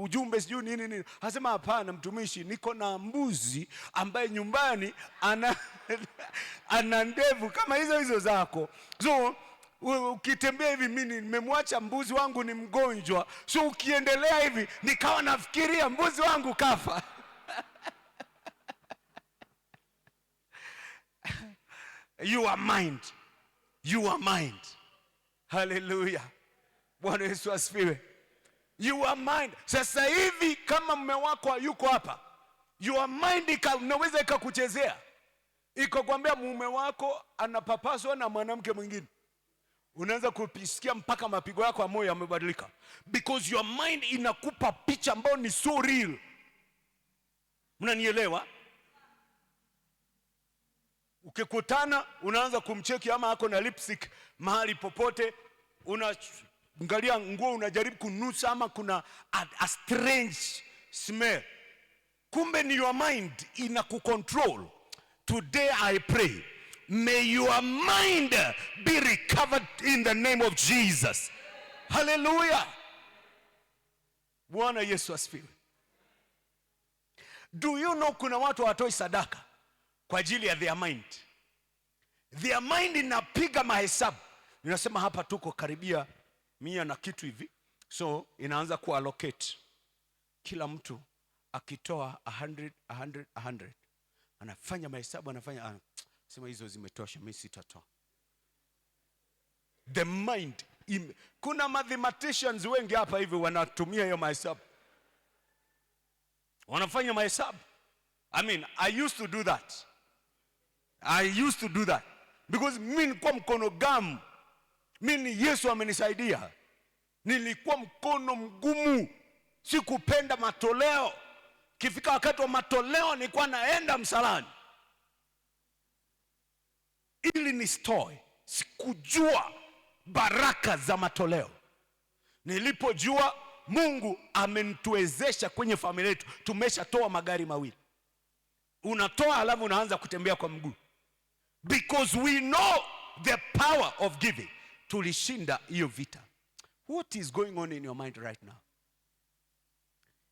ujumbe sijui nini nini. Akasema hapana mtumishi, niko na mbuzi ambaye nyumbani ana ndevu kama hizo hizo zako. So ukitembea hivi mimi nimemwacha mbuzi wangu ni mgonjwa. So ukiendelea hivi nikawa nafikiria mbuzi wangu kafa. You are mind. You are mind. Hallelujah. Bwana Yesu asifiwe. You are mind. Sasa hivi kama mume wako hayuko hapa, your mind inaweza ikakuchezea. Ikakwambia mume wako anapapaswa na mwanamke mwingine. Unaanza kusikia mpaka mapigo yako ya moyo yamebadilika. Because your mind inakupa picha ambayo ni so real. Mnanielewa? Ukikutana unaanza kumcheki ama ako na lipstick mahali popote, unaangalia nguo, unajaribu kunusa ama kuna a strange smell. Kumbe ni your mind inakucontrol. Today I pray, may your mind be recovered in the name of Jesus. Hallelujah. Bwana Yesu asifiwe. Do you know kuna watu hawatoi sadaka kwa ajili ya their mind? Their mind inapiga mahesabu. Inasema hapa tuko karibia 100 na kitu hivi. So inaanza kuallocate. Kila mtu akitoa 100, 100, 100. Anafanya mahesabu, anafanya, sema hizo zimetosha, mimi sitatoa. The mind kuna mathematicians wengi hapa hivi wanatumia hiyo mahesabu, wanafanya mahesabu. I mean, I used to do that. I used to do that because mi nilikuwa mkono gamu. Mi ni Yesu amenisaidia. Nilikuwa mkono mgumu, sikupenda matoleo. Kifika wakati wa matoleo, nilikuwa naenda msalani ili nisitoe. Sikujua baraka za matoleo. Nilipojua Mungu amenituwezesha kwenye familia yetu, tumeshatoa magari mawili. Unatoa alafu unaanza kutembea kwa mguu, because we know the power of giving. Tulishinda hiyo vita. What is going on in your mind right now?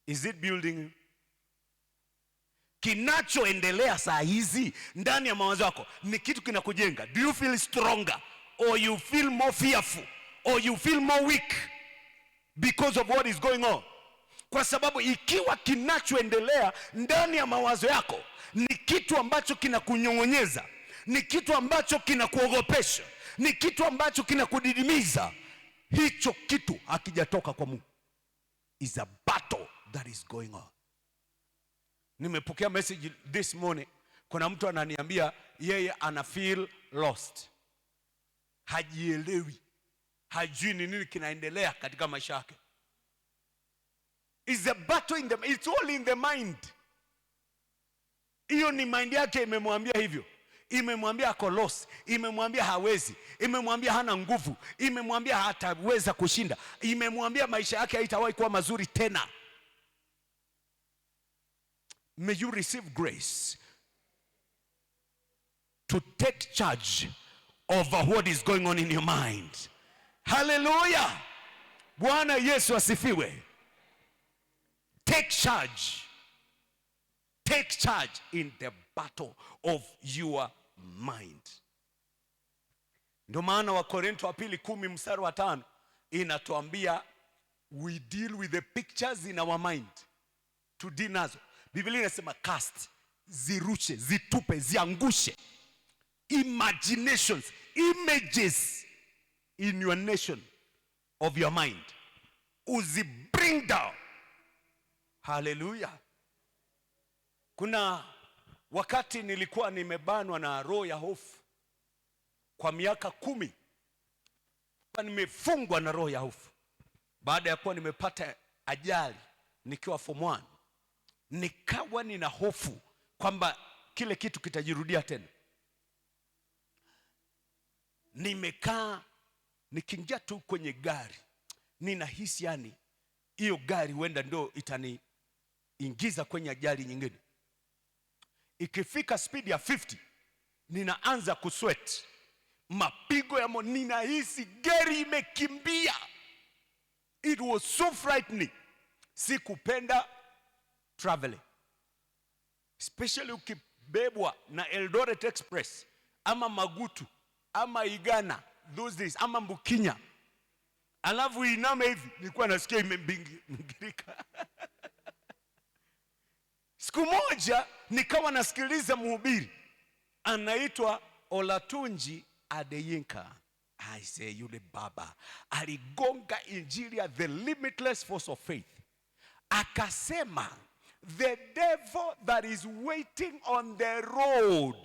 Is it building you? Kinachoendelea saa hizi ndani ya mawazo yako ni kitu kinakujenga? Do you feel stronger or you feel more fearful or you feel more weak because of what is going on? Kwa sababu ikiwa kinachoendelea ndani ya mawazo yako ni kitu ambacho kinakunyong'onyeza, ni kitu ambacho kinakuogopesha, ni kitu ambacho kinakudidimiza, hicho kitu hakijatoka kwa Mungu. Is a battle that is going on. Nimepokea message this morning, kuna mtu ananiambia yeye ana feel lost, hajielewi, hajui ni nini kinaendelea katika maisha yake. Is a battle in the, it's all in the mind. Hiyo ni mind yake imemwambia hivyo, imemwambia ako lost, imemwambia hawezi, imemwambia hana nguvu, imemwambia hataweza kushinda, imemwambia maisha yake haitawahi kuwa mazuri tena. May you receive grace to take charge over what is going on in your mind. Hallelujah. Bwana Yesu asifiwe. Take charge. Take charge in the battle of your mind. Ndio maana Wakorinto wa pili 10 mstari wa 5 inatuambia we deal with the pictures in our mind. To deal nazo. Biblia inasema cast, zirushe, zitupe, ziangushe. Imaginations, images in your nation of your mind. Uzi bring down. Hallelujah. Kuna wakati nilikuwa nimebanwa na roho ya hofu kwa miaka 10. Nimefungwa na roho ya hofu baada ya kuwa nimepata ajali nikiwa form 1, nikawa nina hofu kwamba kile kitu kitajirudia tena. Nimekaa nikiingia tu kwenye gari, ninahisi yani hiyo gari huenda ndio itaniingiza kwenye ajali nyingine. Ikifika speed ya 50 ninaanza kusweat, mapigo ya moyo, ninahisi gari imekimbia. It was so frightening. Sikupenda traveling, especially ukibebwa na Eldoret Express ama Magutu ama Igana those days ama Mbukinya, alafu iname hivi, nilikuwa nasikia imebingirika. Siku moja nikawa nasikiliza mhubiri anaitwa Olatunji Adeyinka. I say, yule baba aligonga injili ya the limitless force of faith. Akasema the devil that is waiting on the road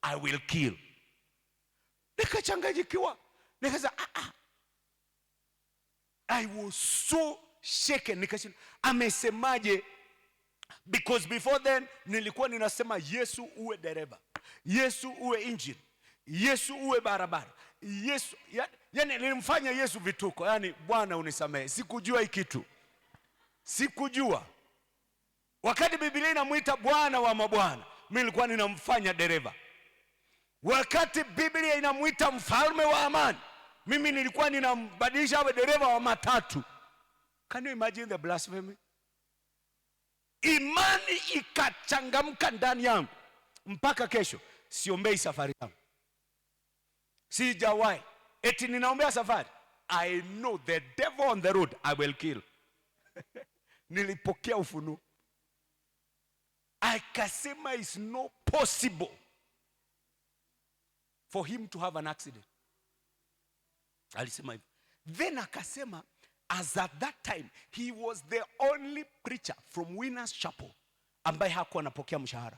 I will kill. Nikachanganyikiwa, nikasema ah, ah. I was so shaken. Nikasema amesemaje? Because before then nilikuwa ninasema Yesu uwe dereva, Yesu uwe engine, Yesu uwe barabara, Yesu yani nilimfanya Yesu vituko. Yani Bwana unisamehe, sikujua hii kitu, sikujua. Wakati Biblia inamuita Bwana wa mabwana, mimi nilikuwa ninamfanya dereva. Wakati Biblia inamuita mfalme wa amani, mimi nilikuwa ninambadilisha awe dereva wa matatu. Can you imagine the blasphemy? Imani ikachangamka ndani yangu mpaka kesho siombei safari yangu. Sijawahi eti ninaombea safari. I know the devil on the road I will kill. Nilipokea ufunuo, akasema it's not possible for him to have an accident. Alisema hivyo. Then akasema, as at that time he was the only preacher from Winners Chapel ambaye hakuwa anapokea mshahara.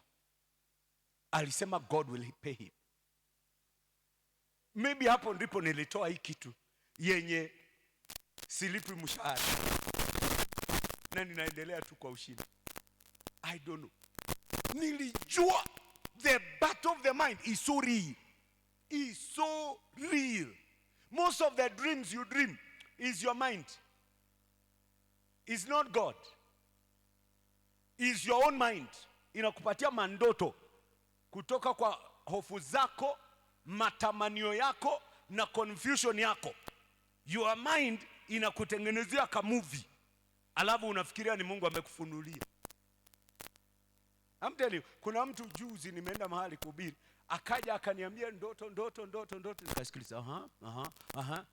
Alisema God will pay him. Maybe hapo ndipo nilitoa hii kitu yenye silipwi mshahara na ninaendelea tu kwa ushindi. I don't know. Nilijua the battle of the mind is so real. Is so real. Most of the dreams you dream is your mind. Is not God. Is your own mind. Inakupatia mandoto kutoka kwa hofu zako, matamanio yako na confusion yako. Your mind inakutengenezea kamovie, alafu unafikiria ni Mungu amekufunulia. I'm telling you, kuna mtu juzi nimeenda mahali kuhubiri, akaja akaniambia ndoto, ndoto, ndoto, ndoto. Nikasikiliza,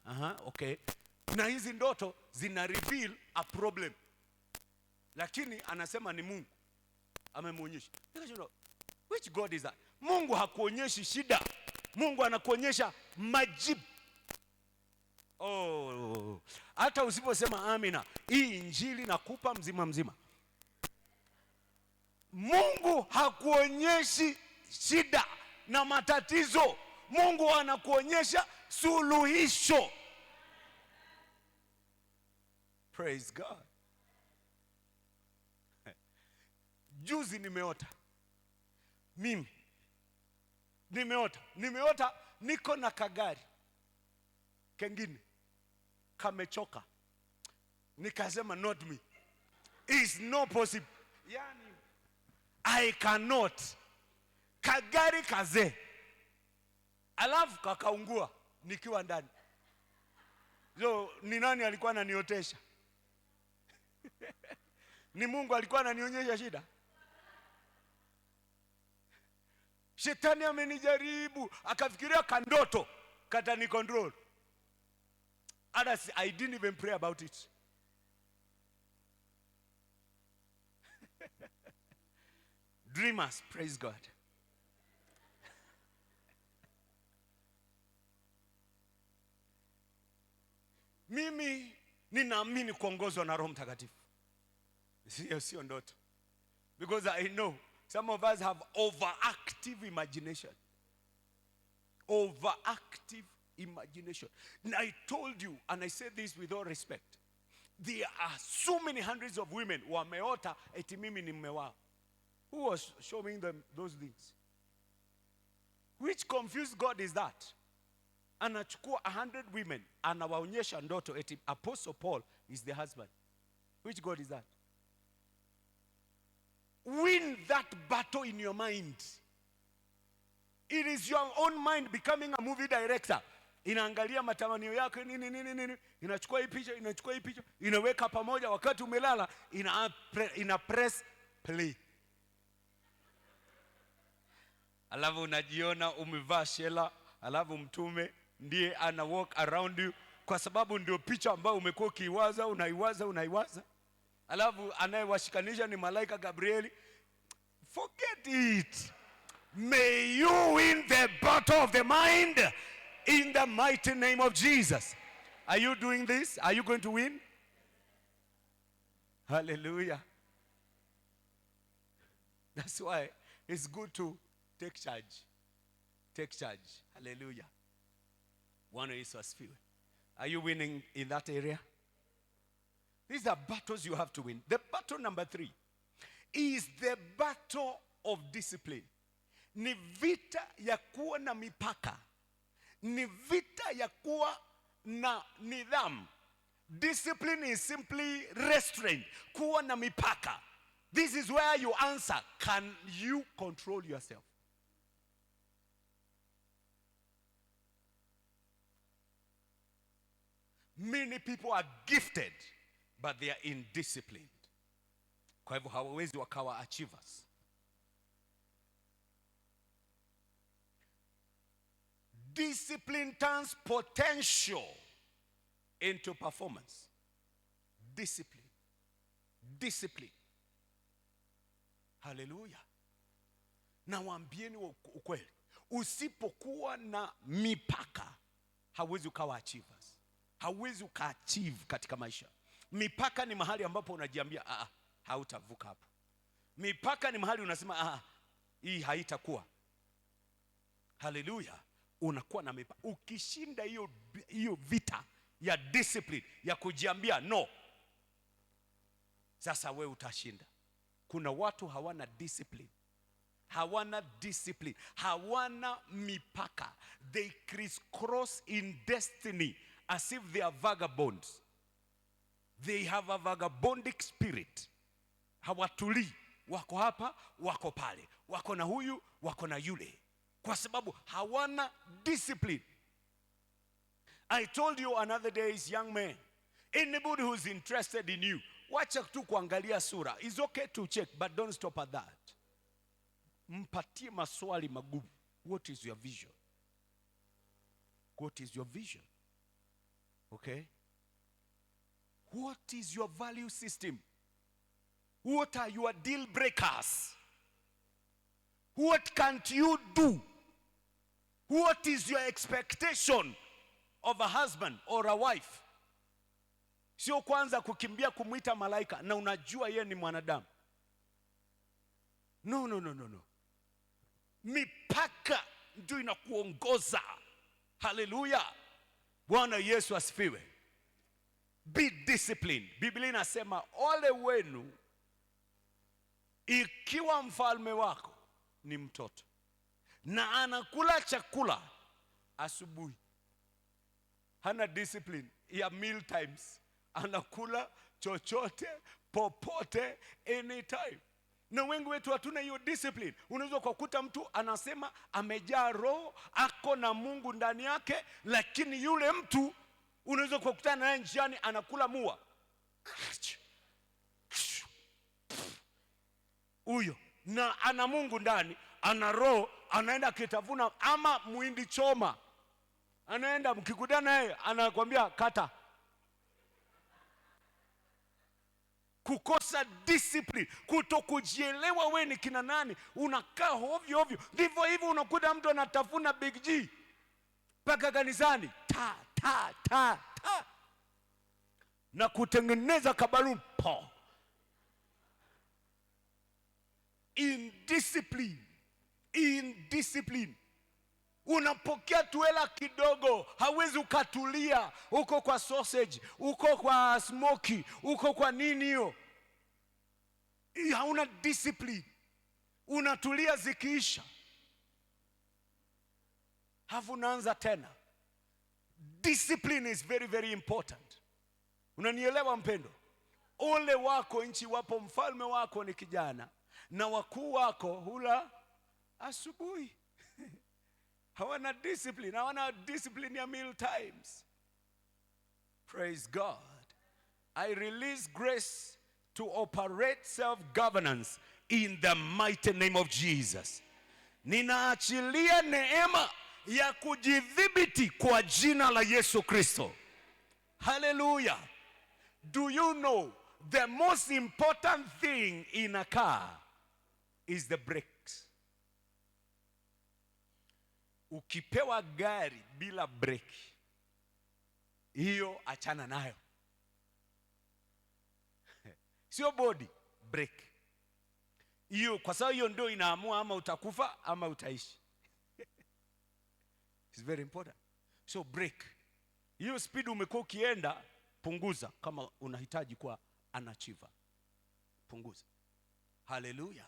aha, okay. Na hizi ndoto zina reveal a problem, lakini anasema ni Mungu amemwonyesha. Nikashindwa, which God is that? Mungu hakuonyeshi shida, Mungu anakuonyesha majibu. Oh, hata usiposema amina, hii injili nakupa mzima mzima. Mungu hakuonyeshi shida na matatizo. Mungu anakuonyesha suluhisho. Praise God. Juzi nimeota. Mimi nimeota. Nimeota niko na kagari kengine kamechoka. Nikasema, "Not me. It's not possible." Yani I cannot. Kagari kazee. Alafu kakaungua nikiwa ndani. So ni nani alikuwa ananiotesha? Ni Mungu alikuwa ananionyesha shida? Shetani amenijaribu, akafikiria kandoto katani control. Others, I didn't even pray about it. Dreamers, praise God. Mimi ninaamini kuongozwa na Roho Mtakatifu. Sio ndoto. Because I know some of us have overactive imagination. Overactive imagination. And I told you, and I say this with all respect, there are so many hundreds of women wameota eti mimi ni mume wao. Who was showing them those things? Which confused God is that? Anachukua 100 women, anawaonyesha ndoto eti Apostle Paul is the husband. Which God is that? Win that battle in your mind. It is your own mind becoming a movie director. Inaangalia matamanio yako nini nini nini, inachukua hii picha, inachukua hii picha, inaweka pamoja. Wakati umelala ina press play. Alafu unajiona umevaa shela, alafu mtume ndiye ana walk around you, kwa sababu ndio picha ambayo umekuwa ukiiwaza, unaiwaza, unaiwaza. Alafu anayewashikanisha ni malaika Gabrieli. Forget it. May you win the battle of the mind in the mighty name of Jesus. Are you doing this? Are you going to win? Hallelujah. That's why it's good to take charge. Take charge. Hallelujah. Bwana Yesu asifiwe. Are you winning in that area? These are battles you have to win. The battle number 3 is the battle of discipline. Ni vita ya kuwa na mipaka. Ni vita ya kuwa na nidhamu. Discipline is simply restraint. Kuwa na mipaka. This is where you answer, can you control yourself? Many people are gifted, but they are indisciplined. Kwa hivyo hawawezi wakawa achievers. Discipline turns potential into performance. Discipline. Discipline. Hallelujah. Na waambieni ukweli, usipokuwa na mipaka hauwezi ukawa achievers. Hauwezi ukaachieve katika maisha. Mipaka ni mahali ambapo unajiambia, "Ah, hautavuka hapo." Mipaka ni mahali unasema, "Ah, hii haitakuwa." Haleluya! Unakuwa na mipaka. Ukishinda hiyo vita ya discipline ya kujiambia no, sasa we utashinda. Kuna watu hawana discipline, hawana discipline, hawana mipaka. They crisscross in destiny as if they are vagabonds. They have a vagabondic spirit. Hawatulii, wako hapa, wako pale, wako na huyu, wako na yule, kwa sababu hawana discipline. I told you another days, young man, anybody who's interested in you, wacha tu kuangalia sura. It's okay to check, but don't stop at that. Mpatie maswali magumu. What is your vision? What is your vision? Okay? What is your value system? What are your deal breakers? What can't you do? What is your expectation of a husband or a wife? Sio kwanza kukimbia kumwita malaika na unajua yeye ni mwanadamu. No, no, no, no, no. Mipaka ndio inakuongoza. Haleluya! Bwana Yesu asifiwe. Be disciplined. Biblia inasema, ole wenu ikiwa mfalme wako ni mtoto na anakula chakula asubuhi. Hana discipline ya meal times, anakula chochote, popote, anytime. Na wengi wetu hatuna hiyo discipline. Unaweza kukuta mtu anasema amejaa Roho, ako na Mungu ndani yake, lakini yule mtu unaweza kukutana naye njiani anakula mua huyo, na ana Mungu ndani, ana Roho, anaenda akitafuna, ama muhindi choma, anaenda, mkikutana naye anakwambia, "Kata." Kukosa discipline, kutokujielewa we ni kina nani, unakaa ovyo ovyo. Ndivyo hivyo unakuta mtu anatafuna Big G mpaka kanisani, ta ta ta ta, na kutengeneza kabaluni po. Indiscipline, indiscipline. Unapokea tuela kidogo, hawezi ukatulia. Uko kwa sausage, uko kwa smoky, uko kwa nini hiyo. Hii hauna discipline. Unatulia zikiisha, halafu unaanza tena. Discipline is very, very important. Unanielewa, mpendo? Ole wako nchi wapo mfalme wako ni kijana na wakuu wako hula asubuhi. Hawana discipline, hawana discipline ya meal times. Praise God. I release grace to operate self-governance in the mighty name of Jesus. Ninaachilia neema ya kujidhibiti kwa jina la Yesu Kristo. Hallelujah. Do you know the most important thing in a car is the brakes? Ukipewa gari bila breki, hiyo achana nayo. Sio body, brake. Hiyo, kwa sababu hiyo ndio inaamua ama utakufa ama utaishi. It's very important. So brake. Hiyo speed umekuwa ukienda, punguza kama unahitaji kuwa an achiever. Punguza. Hallelujah.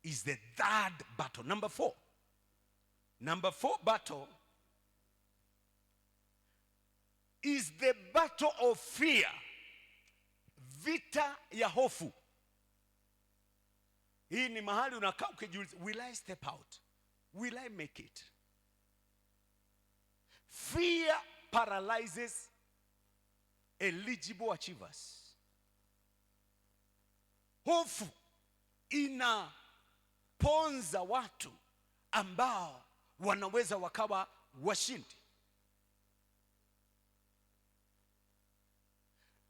Is the third battle. Number four. Number four battle is the battle of fear. Vita ya hofu. Hii ni mahali unakaa ukijiuliza, "Will I step out? Will I make it?" Fear paralyzes eligible achievers. Hofu inaponza watu ambao wanaweza wakawa washindi.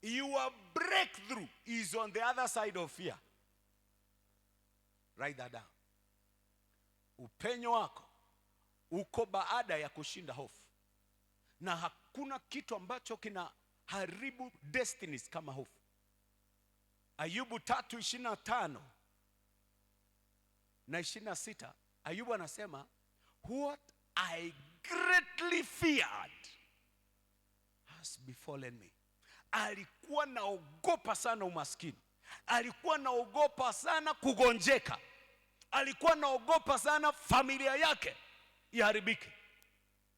Your breakthrough is on the other side of fear. Write that down. Upenyo wako uko baada ya kushinda hofu. Na hakuna Hakuna kitu ambacho kina haribu destinies kama hofu. Ayubu 3:25 na 26, Ayubu anasema, "What I greatly feared has befallen me." Alikuwa naogopa sana umaskini, alikuwa naogopa sana kugonjeka, alikuwa naogopa sana familia yake iharibike,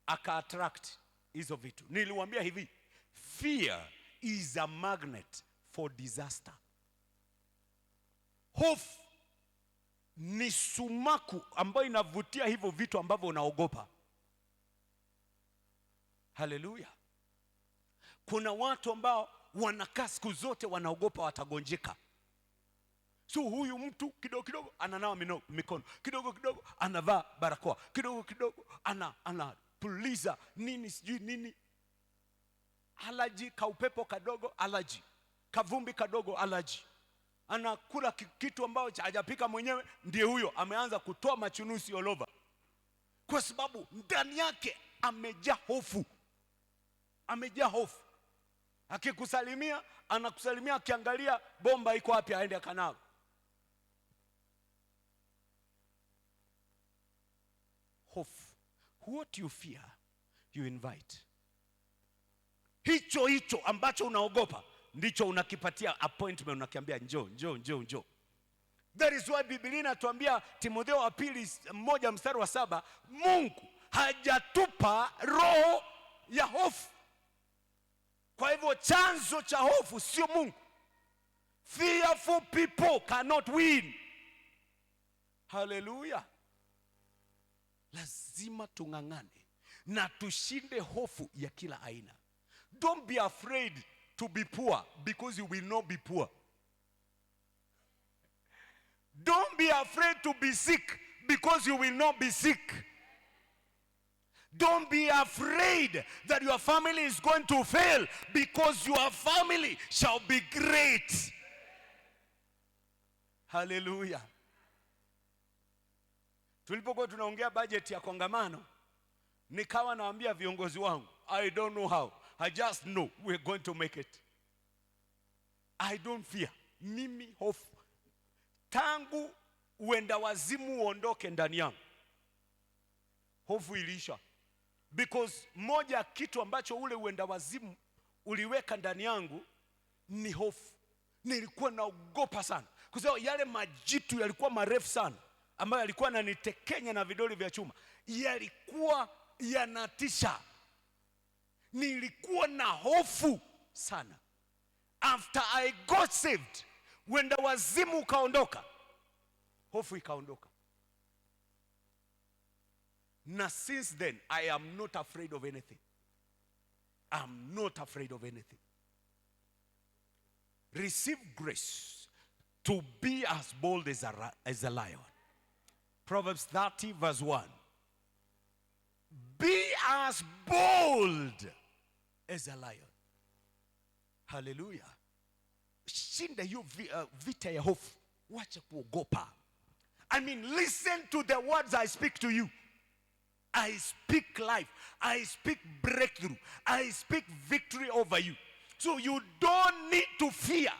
aka attract hizo vitu. Niliwaambia hivi, fear is a magnet for disaster. Hofu ni sumaku ambayo inavutia hivyo vitu ambavyo unaogopa. Haleluya! Kuna watu ambao wanakaa siku zote wanaogopa watagonjeka. So huyu mtu kidogo kidogo ananawa mikono, kidogo kidogo anavaa barakoa, kidogo kidogo anapuliza nini sijui nini, allergy, kaupepo kadogo allergy, kavumbi kadogo allergy, anakula kitu ambacho hajapika mwenyewe, ndiye huyo ameanza kutoa machunusi all over, kwa sababu ndani yake amejaa hofu, amejaa hofu. Akikusalimia anakusalimia akiangalia bomba iko wapi aende akanawe. Hofu. What you fear, you invite. Hicho hicho ambacho unaogopa ndicho unakipatia appointment, unakiambia njoo, njoo, njoo, njoo. That is why Biblia inatuambia Timotheo wa pili 1:7, Mungu hajatupa roho ya hofu. Kwa hivyo chanzo cha hofu sio Mungu. Fearful people cannot win. Hallelujah. Lazima tung'ang'ane na tushinde hofu ya kila aina. Don't be afraid to be poor, because you will not be poor. Don't be afraid to be sick, because you will not be sick. Don't be afraid that your family is going to fail, because your family shall be great. Hallelujah. Tulipokuwa tunaongea budget ya kongamano, nikawa naambia viongozi wangu, I don't know how, I just know we're going to make it. I don't fear. Mimi hofu tangu uenda wazimu uondoke ndani yangu, hofu iliisha. Because moja kitu ambacho ule uenda wazimu uliweka ndani yangu ni hofu. Nilikuwa naogopa sana, kwa sababu yale majitu yalikuwa marefu sana, ambayo yalikuwa yananitekenya na vidole vya chuma, yalikuwa yanatisha. Nilikuwa na hofu sana. After I got saved, wenda wazimu ukaondoka, hofu ikaondoka. Na since then I am not afraid of anything. I'm not afraid of anything. Receive grace to be as bold as a lion. Proverbs 30 verse 1. Be as bold as a lion. Hallelujah. Shinda hiyo vita ya hofu. Wacha kuogopa. Listen to the words I speak to you. I speak life. I speak breakthrough. I speak victory over you. So you don't need to fear.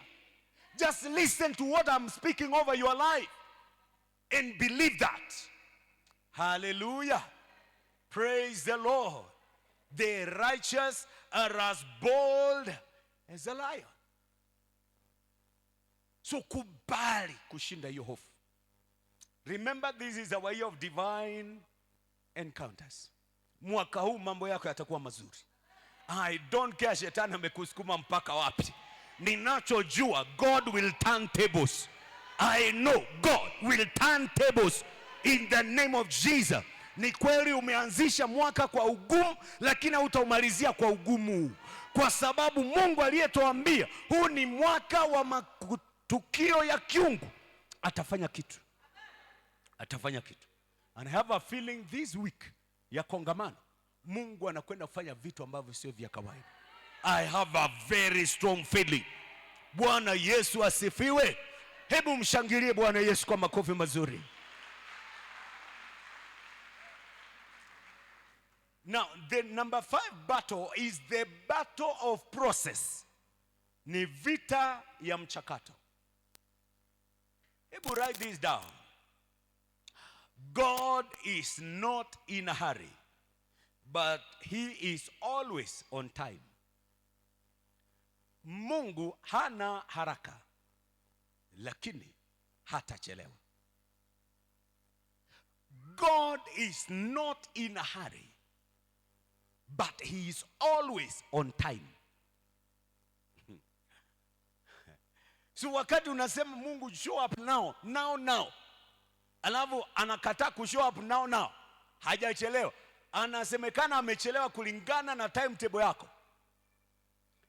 Just listen to what I'm speaking over your life and believe that. Hallelujah. Praise the Lord. The righteous are as bold as a lion. So kubali kushinda hiyo hofu. Remember, this is our year of divine encounters. Mwaka huu mambo yako yatakuwa mazuri. I don't care shetani amekusukuma mpaka wapi. Ninachojua, God will turn tables. I know God will turn tables in the name of Jesus. Ni kweli umeanzisha mwaka kwa ugumu, lakini hautaumalizia kwa ugumu, kwa sababu Mungu aliyetuambia huu ni mwaka wa matukio ya kiungu atafanya kitu. Atafanya kitu. And I have a feeling this week ya kongamano Mungu anakwenda kufanya vitu ambavyo sio vya kawaida. I have a very strong feeling. Bwana Yesu asifiwe. Hebu mshangilie Bwana Yesu kwa makofi mazuri. Now, the number 5 battle is the battle of process. Ni vita ya mchakato. Hebu write this down. God is not in a hurry, but he is always on time. Mungu hana haraka, lakini hatachelewa. God is not in a hurry, but he is always on time. So wakati unasema Mungu show up now, now, now, alafu anakataa ku show up now, now, hajachelewa. Anasemekana amechelewa kulingana na timetable yako.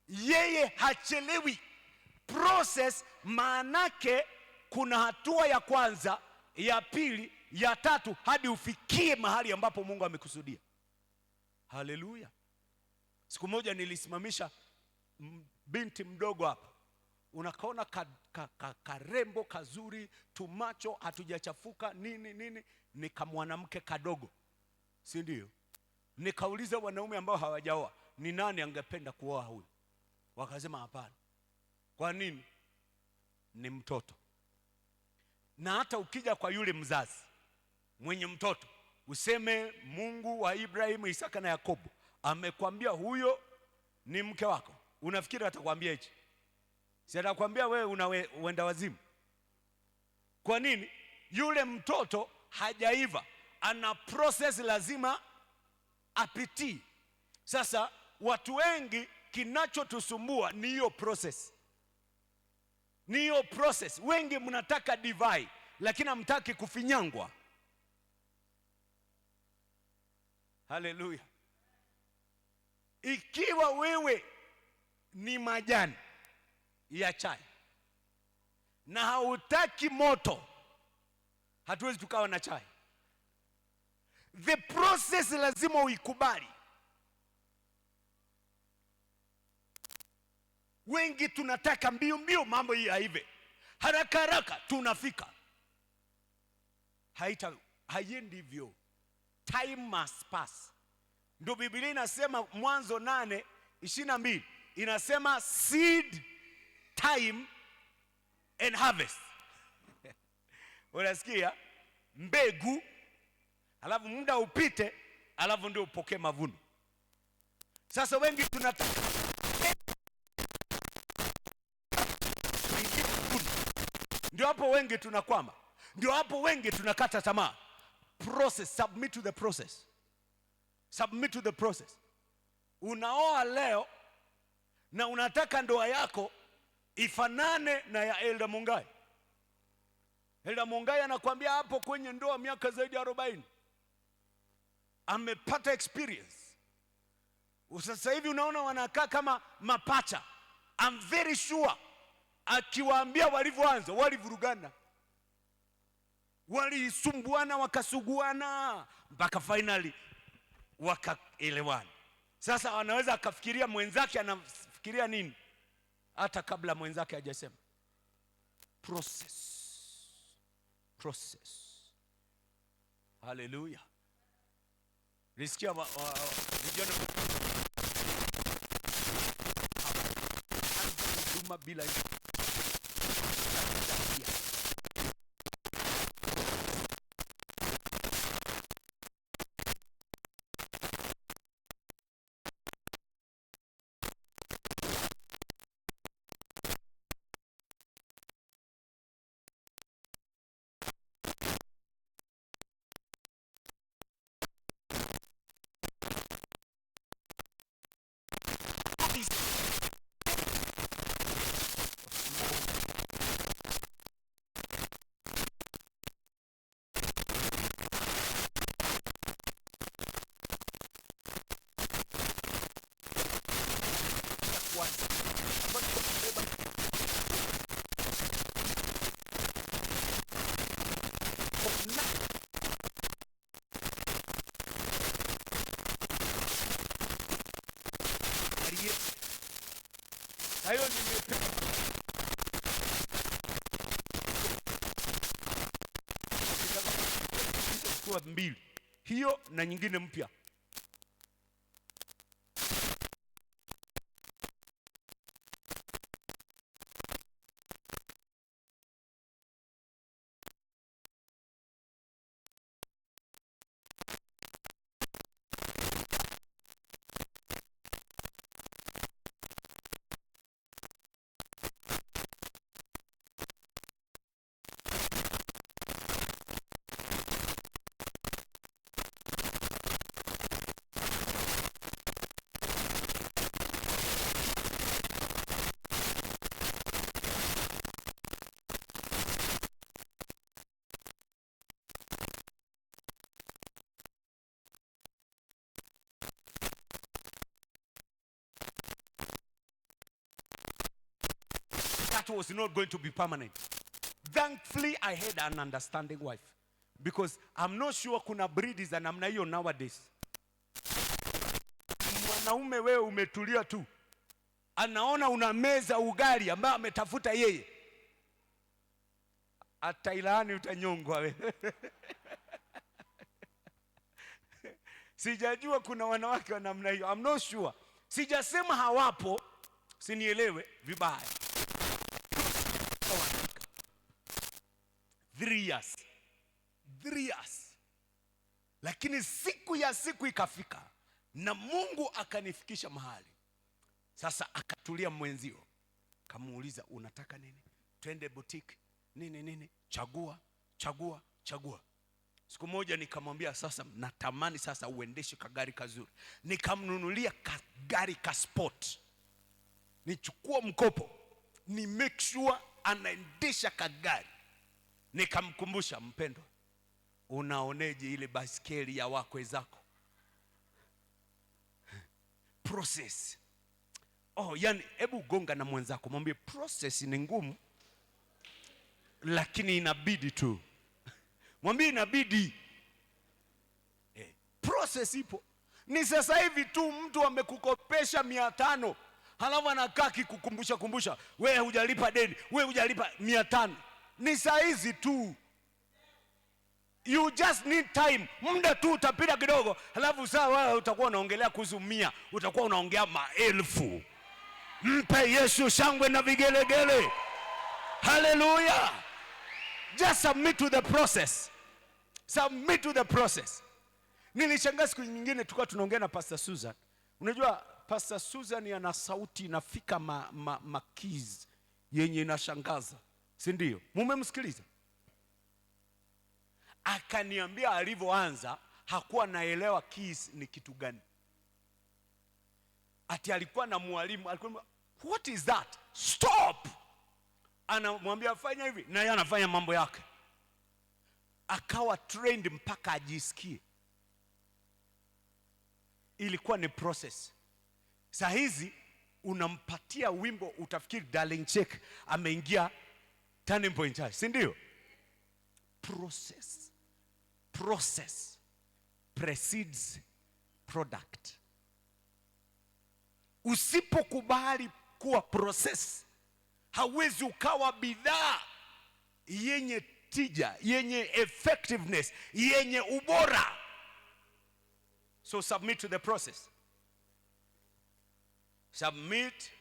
Yeye hachelewi. Process maanake kuna hatua ya kwanza, ya pili, ya tatu hadi ufikie mahali ambapo Mungu amekusudia. Haleluya. Siku moja nilisimamisha binti mdogo hapa. Unakaona karembo kazuri, tumacho hatujachafuka nini nini, ni kamwanamke kadogo. Si ndio? Nikauliza wanaume ambao hawajaoa, ni nani angependa kuoa huyu? Wakasema hapana. Kwa nini? Ni mtoto. Na hata ukija kwa yule mzazi mwenye mtoto, useme Mungu wa Ibrahimu, Isaka na Yakobo amekwambia huyo ni mke wako, unafikiri atakwambia hichi? Si atakwambia wewe unaenda wazimu. Kwa nini? Yule mtoto hajaiva, ana process lazima apitie. Sasa watu wengi kinachotusumbua ni hiyo process. Ni hiyo process. Wengi mnataka divai lakini hamtaki kufinyangwa. Haleluya. Ikiwa wewe ni majani ya chai na hautaki moto, hatuwezi tukawa na chai. The process lazima uikubali. Wengi tunataka mbio mbio mambo hii yaive, haraka haraka tunafika. Haiendi hivyo. Time must pass. Ndio Biblia inasema Mwanzo 8:22 inasema seed time and harvest. Unasikia? Mbegu, alafu muda upite, alafu ndio upokee mavuno. Sasa wengi tunataka, ndio hapo wengi tunakwama, ndio hapo wengi tunakata tamaa. Process, submit to the process. Submit to the process. Unaoa leo na unataka ndoa yako ifanane na ya Elder Mungai. Elder Mungai anakuambia hapo kwenye ndoa miaka zaidi ya 40. Amepata experience. Sasa hivi unaona wanakaa kama mapacha. I'm very sure akiwaambia walivyoanza walivurugana, walisumbuana, wakasuguana mpaka finally wakaelewana. Sasa anaweza akafikiria mwenzake anafikiria nini hata kabla mwenzake hajasema. Process. Process. Hallelujah. Nisikia vijana huduma bila Hayo nimepewa. Kuwa mbili. Hiyo na nyingine mpya. That was not going to be permanent. Thankfully, I had an understanding wife, because I'm not sure kuna breed za namna hiyo nowadays. Mwanaume wewe umetulia tu, anaona unameza ugali ambaye ametafuta yeye, atailaani, utanyongwa wewe. Sijajua kuna wanawake wa namna hiyo, I'm not sure. Sijasema hawapo, sinielewe vibaya. 3 years. 3 years. Lakini siku ya siku ikafika na Mungu akanifikisha mahali. Sasa akatulia mwenzio, kamuuliza unataka nini? Twende boutique, nini nini? Chagua, chagua, chagua. Siku moja nikamwambia sasa natamani sasa uendeshe kagari kazuri. Nikamnunulia kagari ka sport. Nichukua mkopo, ni make sure anaendesha kagari. Nikamkumbusha, mpendwa, unaoneje ile baskeli ya wakwe zako? Process. Oh, yani hebu gonga na mwenzako mwambie process ni ngumu lakini inabidi tu. Mwambie inabidi. Process ipo. Ni sasa hivi tu mtu amekukopesha 500, halafu anakaa akikukumbusha kumbusha, wewe hujalipa deni, wewe hujalipa 500. Ni saa hizi tu. You just need time. Muda tu utapita kidogo, halafu saa wewe utakuwa unaongelea kuhusu 100, utakuwa unaongea maelfu. Mpe Yesu shangwe na vigelegele. Hallelujah. Just submit to the process. Submit to the process. Nilishangaa siku nyingine tulikuwa tunaongea na Pastor Susan. Unajua Pastor Susan ana sauti inafika ma keys yenye inashangaza. Si ndio? Mumemsikiliza? Akaniambia alivyoanza hakuwa naelewa keys ni kitu gani. Ati alikuwa na mwalimu, alikuwa what is that? Stop. Anamwambia fanya hivi na yeye anafanya mambo yake. Akawa trained mpaka ajisikie. Ilikuwa ni process. Saa hizi unampatia wimbo utafikiri Darling Check ameingia Turning Point Church, si ndio? Process. Process precedes product. Usipokubali kuwa process, hauwezi ukawa bidhaa yenye tija, yenye effectiveness, yenye ubora. So submit to the process. Submit.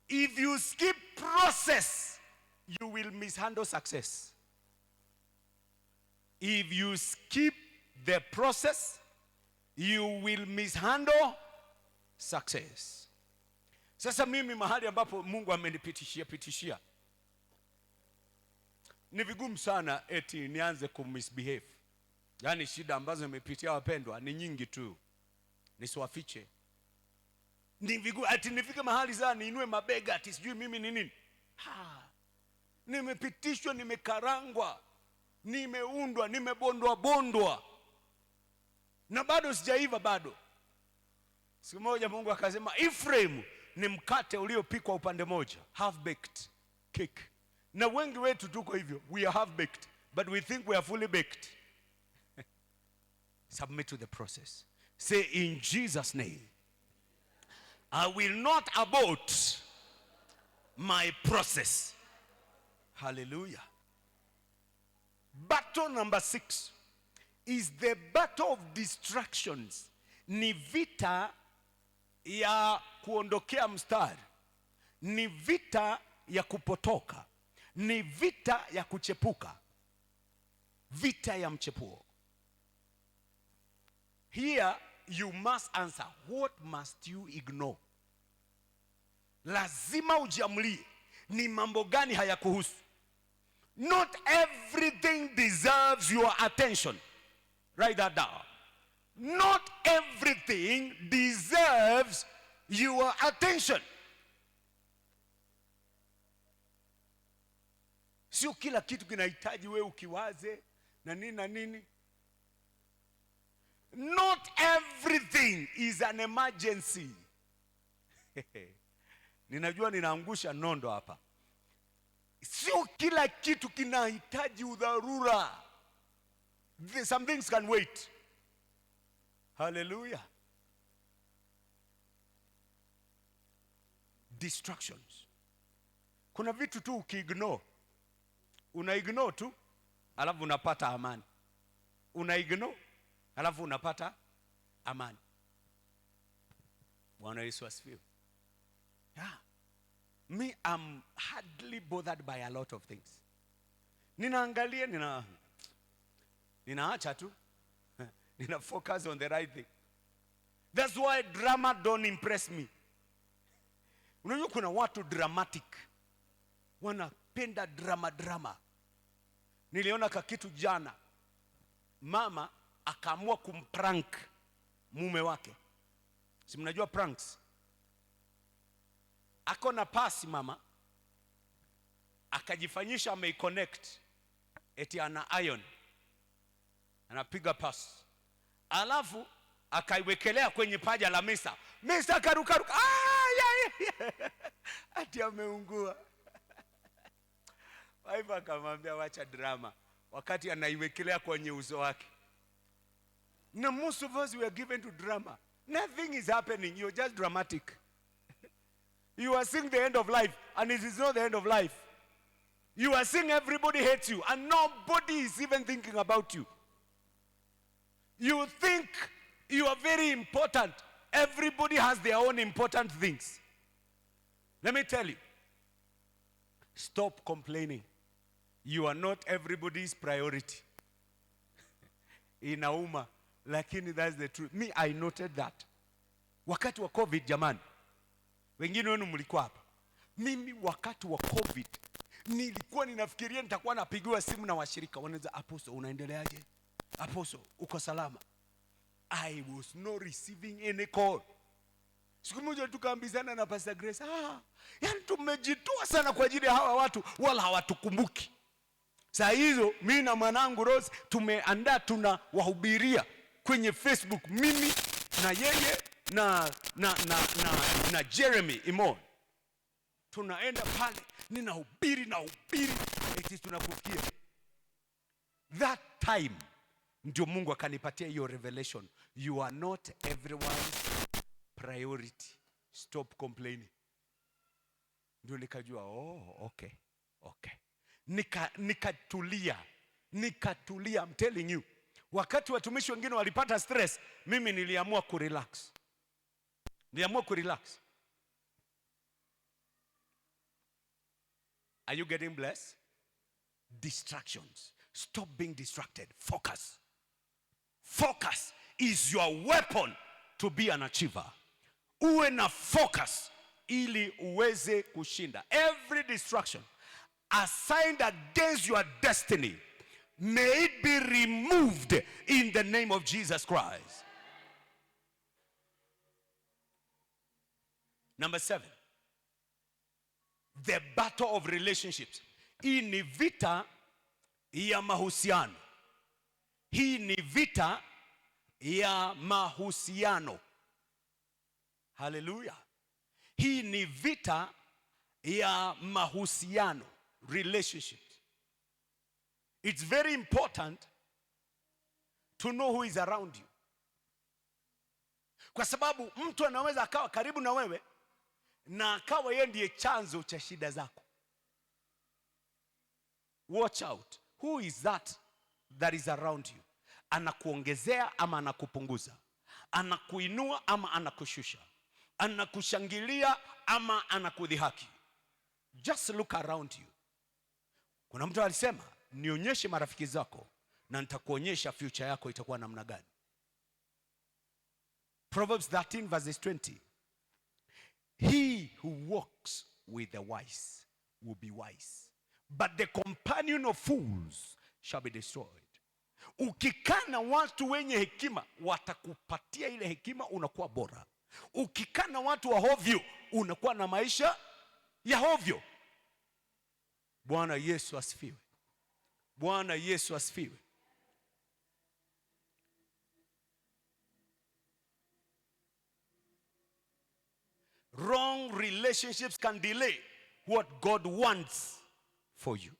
If you skip process, you will mishandle success. If you skip the process, you will mishandle success. Sasa mimi mahali ambapo Mungu amenipitishia pitishia, ni vigumu sana eti nianze kumisbehave. Yaani shida ambazo nimepitia wapendwa ni nyingi tu, nisiwafiche. Ni vigumu ati nifike mahali sana niinue mabega ati sijui mimi ni nini. Ha. Nimepitishwa, nimekarangwa, nimeundwa, nimebondwa bondwa, na bado sijaiva bado. Siku moja Mungu akasema Ephraim ni mkate uliopikwa upande moja, half baked cake. Na wengi wetu tuko hivyo, we are half baked but we think we are fully baked. Submit to the process. Say in Jesus name, I will not abort my process. Hallelujah. Battle number 6 is the battle of distractions. Ni vita ya kuondokea mstari, ni vita ya kupotoka, ni vita ya kuchepuka, vita ya mchepuo. Here you must answer, what must you ignore? Lazima ujiamulie ni mambo gani hayakuhusu. Not everything deserves your attention. Write that down. Not everything deserves your attention. Sio kila kitu kinahitaji wewe ukiwaze na nini na nini. Not everything is an emergency. Ninajua ninaangusha nondo hapa. Sio kila kitu kinahitaji udharura. Some things can wait. Hallelujah. Distractions. Kuna vitu tu ukiignore, unaignore tu, alafu unapata amani. Unaignore, alafu unapata amani. Bwana Yesu asifiwe. Yeah. Me, I'm hardly bothered by a lot of things. Ninaangalia, ninaacha tu. Nina focus on the right thing. That's why drama don't impress me. Unajua kuna watu dramatic. Wanapenda drama drama. Niliona kakitu jana. Mama akaamua kumprank mume wake. Si mnajua pranks? Ako na pasi mama, akajifanyisha ameiconnect, eti ana iron, anapiga pasi, alafu akaiwekelea kwenye paja la Misa. Misa akarukaruka, ah, yeah. Ati ameungua. Wife akamwambia wacha drama, wakati anaiwekelea kwenye uso wake. Na most of us we are given to drama. Nothing is happening, you're just dramatic. You are seeing the end of life, and it is not the end of life. You are seeing everybody hates you, and nobody is even thinking about you. You think you are very important. Everybody has their own important things. Let me tell you, stop complaining. You are not everybody's priority. Inauma, lakini that's the truth. Me, I noted that. Wakati wa COVID, jamani, wengine wenu mlikuwa hapa. Mimi wakati wa COVID nilikuwa ninafikiria nitakuwa napigiwa simu na washirika, wanaweza, Apostle, unaendeleaje? Apostle, uko salama? I was not receiving any call. Siku moja tukaambizana na Pastor Grace, yani tumejitoa sana kwa ajili ya hawa watu, wala hawatukumbuki. Saa hizo mimi na mwanangu Rose tumeandaa, tunawahubiria kwenye Facebook, mimi na yeye na Jeremy Imon. Tunaenda pale, ninahubiri, nahubiri, eti tunakufikia. That time ndio Mungu akanipatia hiyo revelation. You are not everyone's priority. Stop complaining. Ndio nikajua, oh, okay, okay. Nikatulia. Nikatulia, I'm telling you. Wakati watumishi wengine walipata stress, mimi niliamua kurelax. Niliamua kurelax. Are you getting blessed? Distractions. Stop being distracted. Focus. Focus is your weapon to be an achiever. Uwe na focus ili uweze kushinda. Every distraction assigned against your destiny, may it be removed in the name of Jesus Christ. Number 7, the battle of relationships. Hii ni vita ya mahusiano. Hii ni vita ya mahusiano. Hallelujah. Hii ni vita ya mahusiano, relationships. It's very important to know who is around you. Kwa sababu mtu anaweza akawa karibu na wewe na akawa yeye ndiye chanzo cha shida zako. Watch out. Who is that that is around you? Anakuongezea ama anakupunguza? Anakuinua ama anakushusha? Anakushangilia ama anakudhihaki? Just look around you. Kuna mtu alisema, nionyeshe marafiki zako na nitakuonyesha future yako itakuwa namna gani. Proverbs 13 verses 20. He who walks with the wise will be wise, but the companion of fools shall be destroyed. Ukikaa na watu wenye hekima watakupatia ile hekima, unakuwa bora. Ukikaa na watu wa hovyo unakuwa na maisha ya hovyo. Bwana Yesu asifiwe. Bwana Yesu asifiwe. Wrong relationships can delay what God wants for you.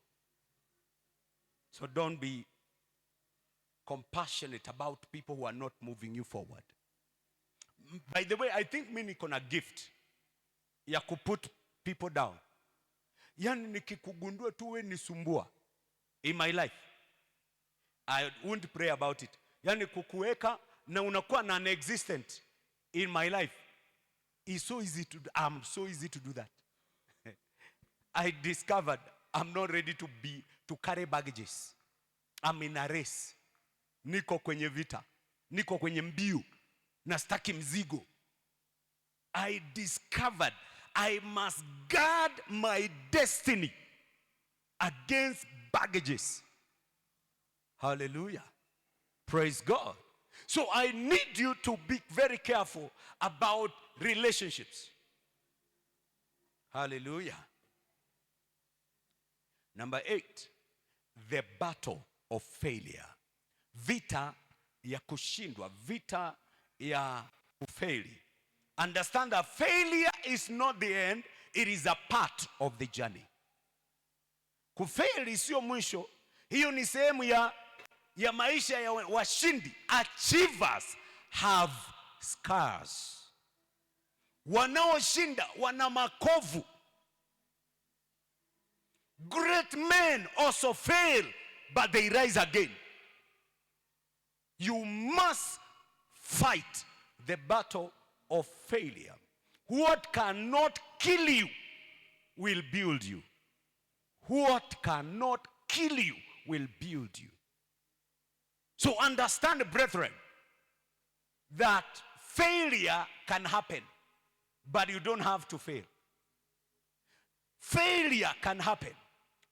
So don't be compassionate about people who are not moving you forward. By the way, I think mi niko na gift ya kuput people down. Yani nikikugundua tu we nisumbua in my life, I won't pray about it. Yani kukuweka na unakuwa non-existent in my life is so easy to, I'm so easy to do that. I discovered I'm not ready to carry baggages. I'm in a race. Niko kwenye vita. Niko kwenye mbio. Na sitaki mzigo. I discovered I must guard my destiny against baggages. Hallelujah. Praise God. So I need you to be very careful about relationships. Hallelujah. Number 8, the battle of failure. Vita ya kushindwa, vita ya kufeli. Understand that failure is not the end, it is a part of the journey. Kufeli sio mwisho, hiyo ni sehemu ya maisha ya washindi. Achievers have scars. Wanaoshinda wana makovu. Great men also fail, but they rise again. You must fight the battle of failure. What cannot kill you will build you. What cannot kill you will build you. So understand, brethren, that failure can happen, but you don't have to fail. Failure can happen,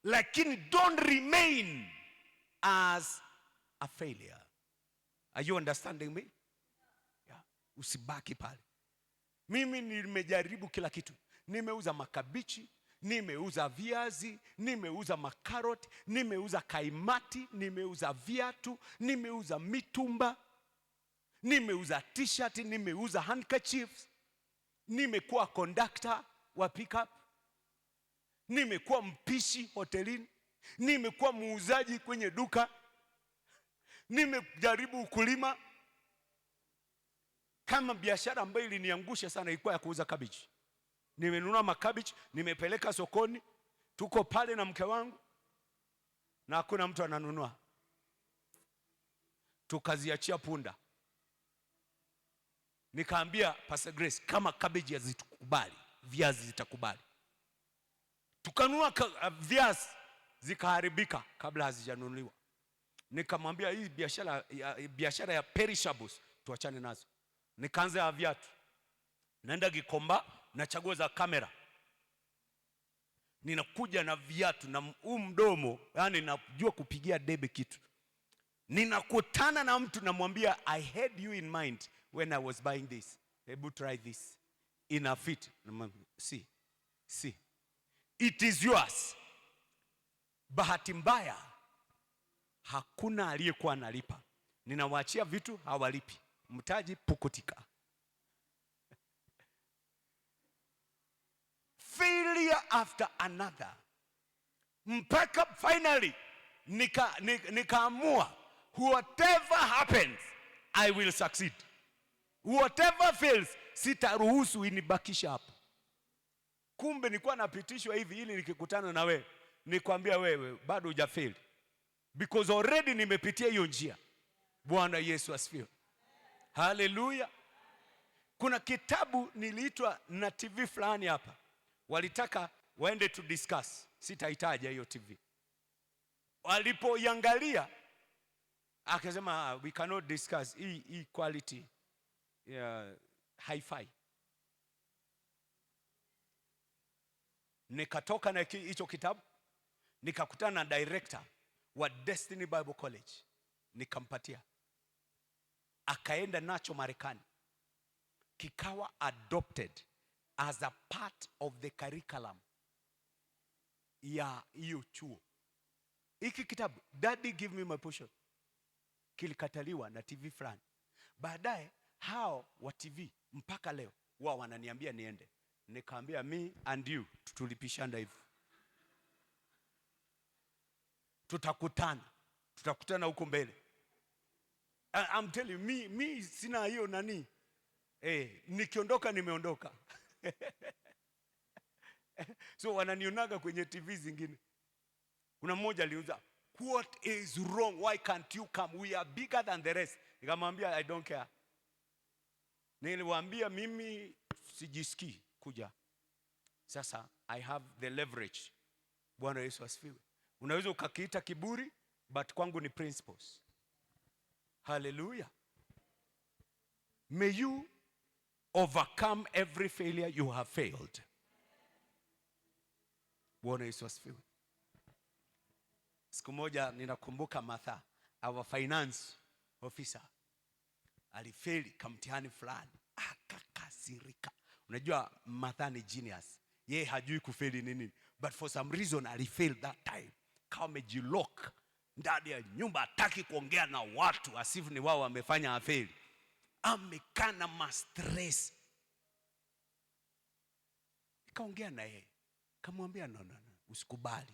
lakini don't remain as a failure. Are you understanding me? Yeah. Usibaki pale. Mimi nimejaribu kila kitu. Nimeuza makabichi, nimeuza viazi, nimeuza makaroti, nimeuza kaimati, nimeuza viatu, nimeuza mitumba, nimeuza T-shirt, nimeuza handkerchiefs, nimekuwa conductor wa pickup, nimekuwa mpishi hotelini, nimekuwa muuzaji kwenye duka, nimejaribu ukulima. Kama biashara ambayo iliniangusha sana ilikuwa ya kuuza cabbage. Nimenunua makabichi, nimepeleka sokoni, tuko pale na mke wangu na hakuna mtu ananunua. Tukaziachia punda. Nikaambia Pastor Grace, kama cabbage hazitukubali, viazi zitakubali. Tukanunua viazi, zikaharibika kabla hazijanunuliwa. Nikamwambia hii biashara ya perishables tuachane nazo. Nikaanza ya viatu. Naenda Gikomba, nachagua za kamera. Ninakuja na viatu na huu mdomo, yani najua kupigia debe kitu. Ninakutana na mtu, namwambia, "I had you in mind when I was buying this. Hebu try this. Ina fit." Namwambia, "See, see. It is yours." Bahati mbaya hakuna aliyekuwa analipa. Ninawaachia vitu, hawalipi. Mtaji pukutika. Failure after another. Mpaka finally nikaamua whatever happens, I will succeed. Whatever fails, sitaruhusu inibakisha hapo. Kumbe nilikuwa napitishwa hivi ili nikikutana na wewe nikwambia wewe bado hujafeli, because already nimepitia hiyo njia. Bwana Yesu asifiwe. Haleluya. Kuna kitabu niliitwa na TV fulani hapa, walitaka waende to discuss, sitaitaja hiyo TV. Walipoiangalia akasema, "Ah, we cannot discuss hii quality ya hi-fi." Nikatoka na hicho kitabu, nikakutana na director wa Destiny Bible College, nikampatia, akaenda nacho Marekani, kikawa adopted as a part of the curriculum ya hiyo chuo. Hiki kitabu, Daddy Give Me My Portion, kilikataliwa na TV fulani. Baadaye hao wa TV mpaka leo wao wananiambia niende. Nikaambia me and you tulipishana hivi. Tutakutana. Tutakutana huko mbele. I'm telling you, mi sina hiyo nani. Nikiondoka nimeondoka. So wananionaga kwenye TV zingine. Kuna mmoja aliuliza, "What is wrong? Why can't you come? We are bigger than the rest." Nikamwambia, "I don't care." Niliwaambia mimi sijisikii kuja. Sasa I have the leverage. Bwana Yesu asifiwe. Unaweza ukakiita kiburi, but kwangu ni principles. Hallelujah. May you overcome every failure you have failed. Bwana Yesu asifiwe. Siku moja ninakumbuka Martha, our finance officer, alifeli kamtihani fulani, akakasirika. Unajua Martha ni genius. Yeye hajui kufeli nini, but for some reason alifail that time. Kama amejilock ndani ya nyumba, hataki kuongea na watu, as if ni wao wamefanya afeli. Amekaa na ma stress. Nikaongea na yeye, kamwambia, "No, no, no, usikubali.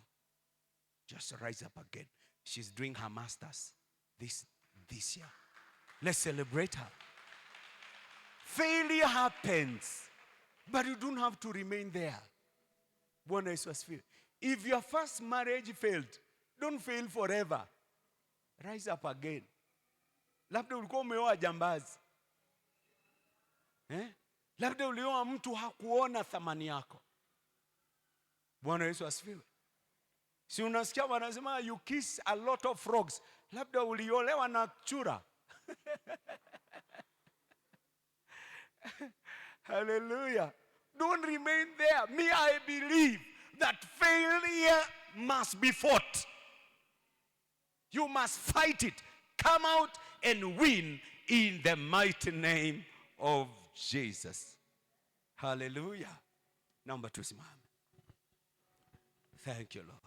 Just rise up again." She's doing her masters this year. Let's celebrate her. Failure happens, but you don't have to remain there. Bwana Yesu asifiwe. If your first marriage failed, don't fail forever. Rise up again. Labda ulikuwa umeoa jambazi. Eh? Labda ulioa mtu hakuona thamani yako. Bwana Yesu asifiwe. Si unasikia wanasema you kiss a lot of frogs. Labda uliolewa na chura. Hallelujah. Don't remain there. Me, I believe that failure must be fought. You must fight it. Come out and win in the mighty name of Jesus. Hallelujah. Naomba tusimame. Thank you, Lord.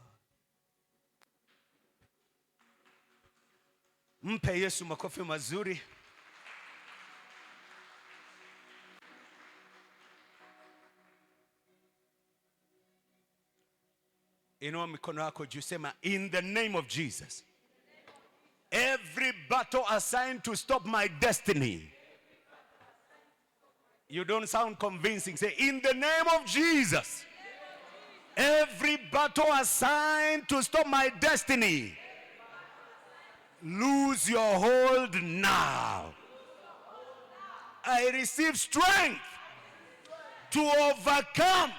Mpe Yesu makofi mazuri. Inua mikono yako juu, sema, in the name of Jesus. Every battle assigned to stop my destiny. You don't sound convincing. Say, in the name of Jesus. Every battle assigned to stop my destiny, lose your hold now. I receive strength to overcome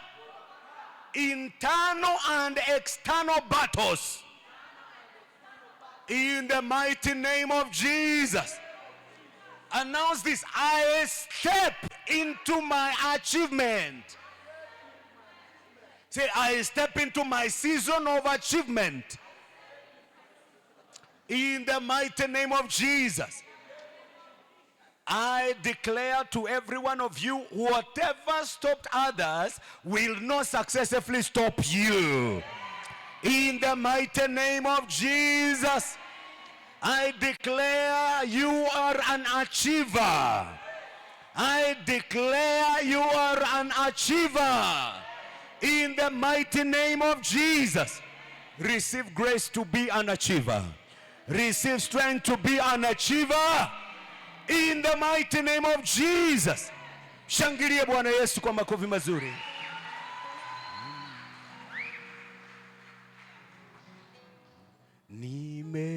internal and external battles. In the mighty name of Jesus. Announce this: I step into my achievement. Say, I step into my season of achievement. In the mighty name of Jesus. I declare to every one of you, whatever stopped others will not successfully stop you. In the mighty name of Jesus, I declare you are an achiever. I declare you are an achiever. In the mighty name of Jesus, receive grace to be an achiever. Receive strength to be an achiever. In the mighty name of Jesus. Shangilie Bwana Yesu kwa makofi mazuri.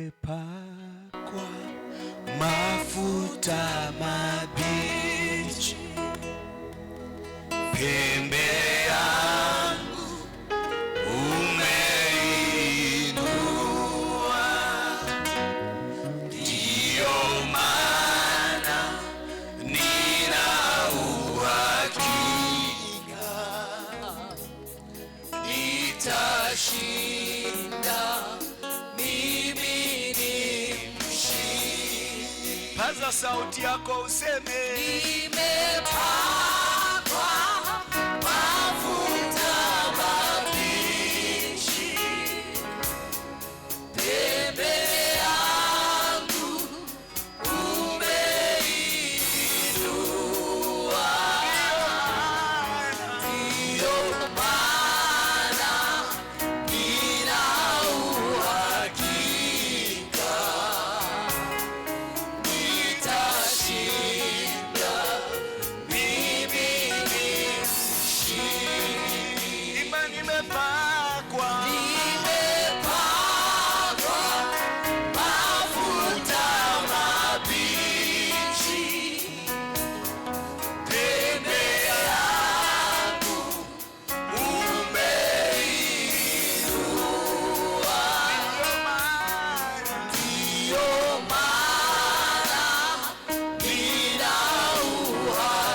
Nimepakwa mafuta mabichi, pembe yangu umeinua, ndiyo maana nina uhakika nitashinda. Mimi ni mshindi. Paza sauti yako useme, Nimepakwa mafuta mabichi, pembe yangu umeinua, ndiyo maana nina uhakika Nimepakwa. Nimepakwa mafuta mabichi, pembe yangu umeinua, ndiyo maana nina uhakika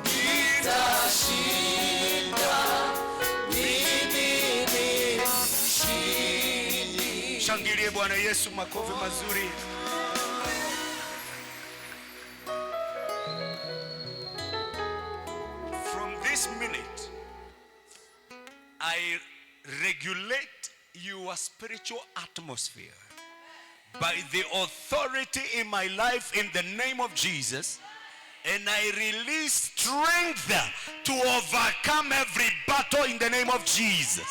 nitashinda, mimi ni mshindi. Shangilie Bwana Yesu, makofi mazuri. From this minute, I regulate your spiritual atmosphere by the authority in my life in the name of Jesus. And I release strength to overcome every battle in the name of Jesus.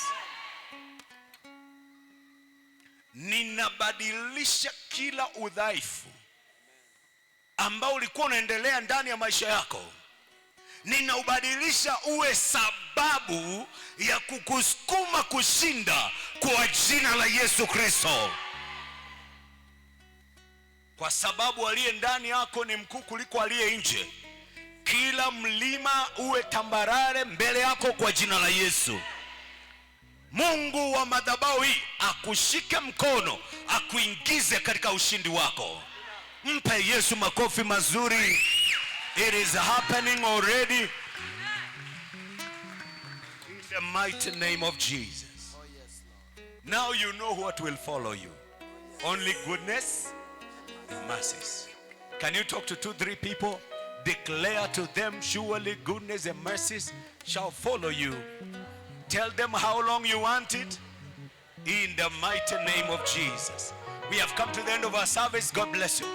Ninabadilisha kila udhaifu ambao ulikuwa unaendelea ndani ya maisha yako, ninaubadilisha uwe sababu ya kukusukuma kushinda kwa jina la Yesu Kristo, kwa sababu aliye ndani yako ni mkuu kuliko aliye nje. Kila mlima uwe tambarare mbele yako kwa jina la Yesu. Mungu wa madhabahu hii akushike mkono, akuingize katika ushindi wako. Mpe Yesu makofi mazuri. It is happening already. In the mighty name of Jesus. Now you know what will follow you. Only goodness and mercies. Can you talk to two, three people? Declare to them, "Surely goodness and mercies shall follow you." Tell them how long you want it. In the mighty name of Jesus. We have come to the end of our service. God bless you.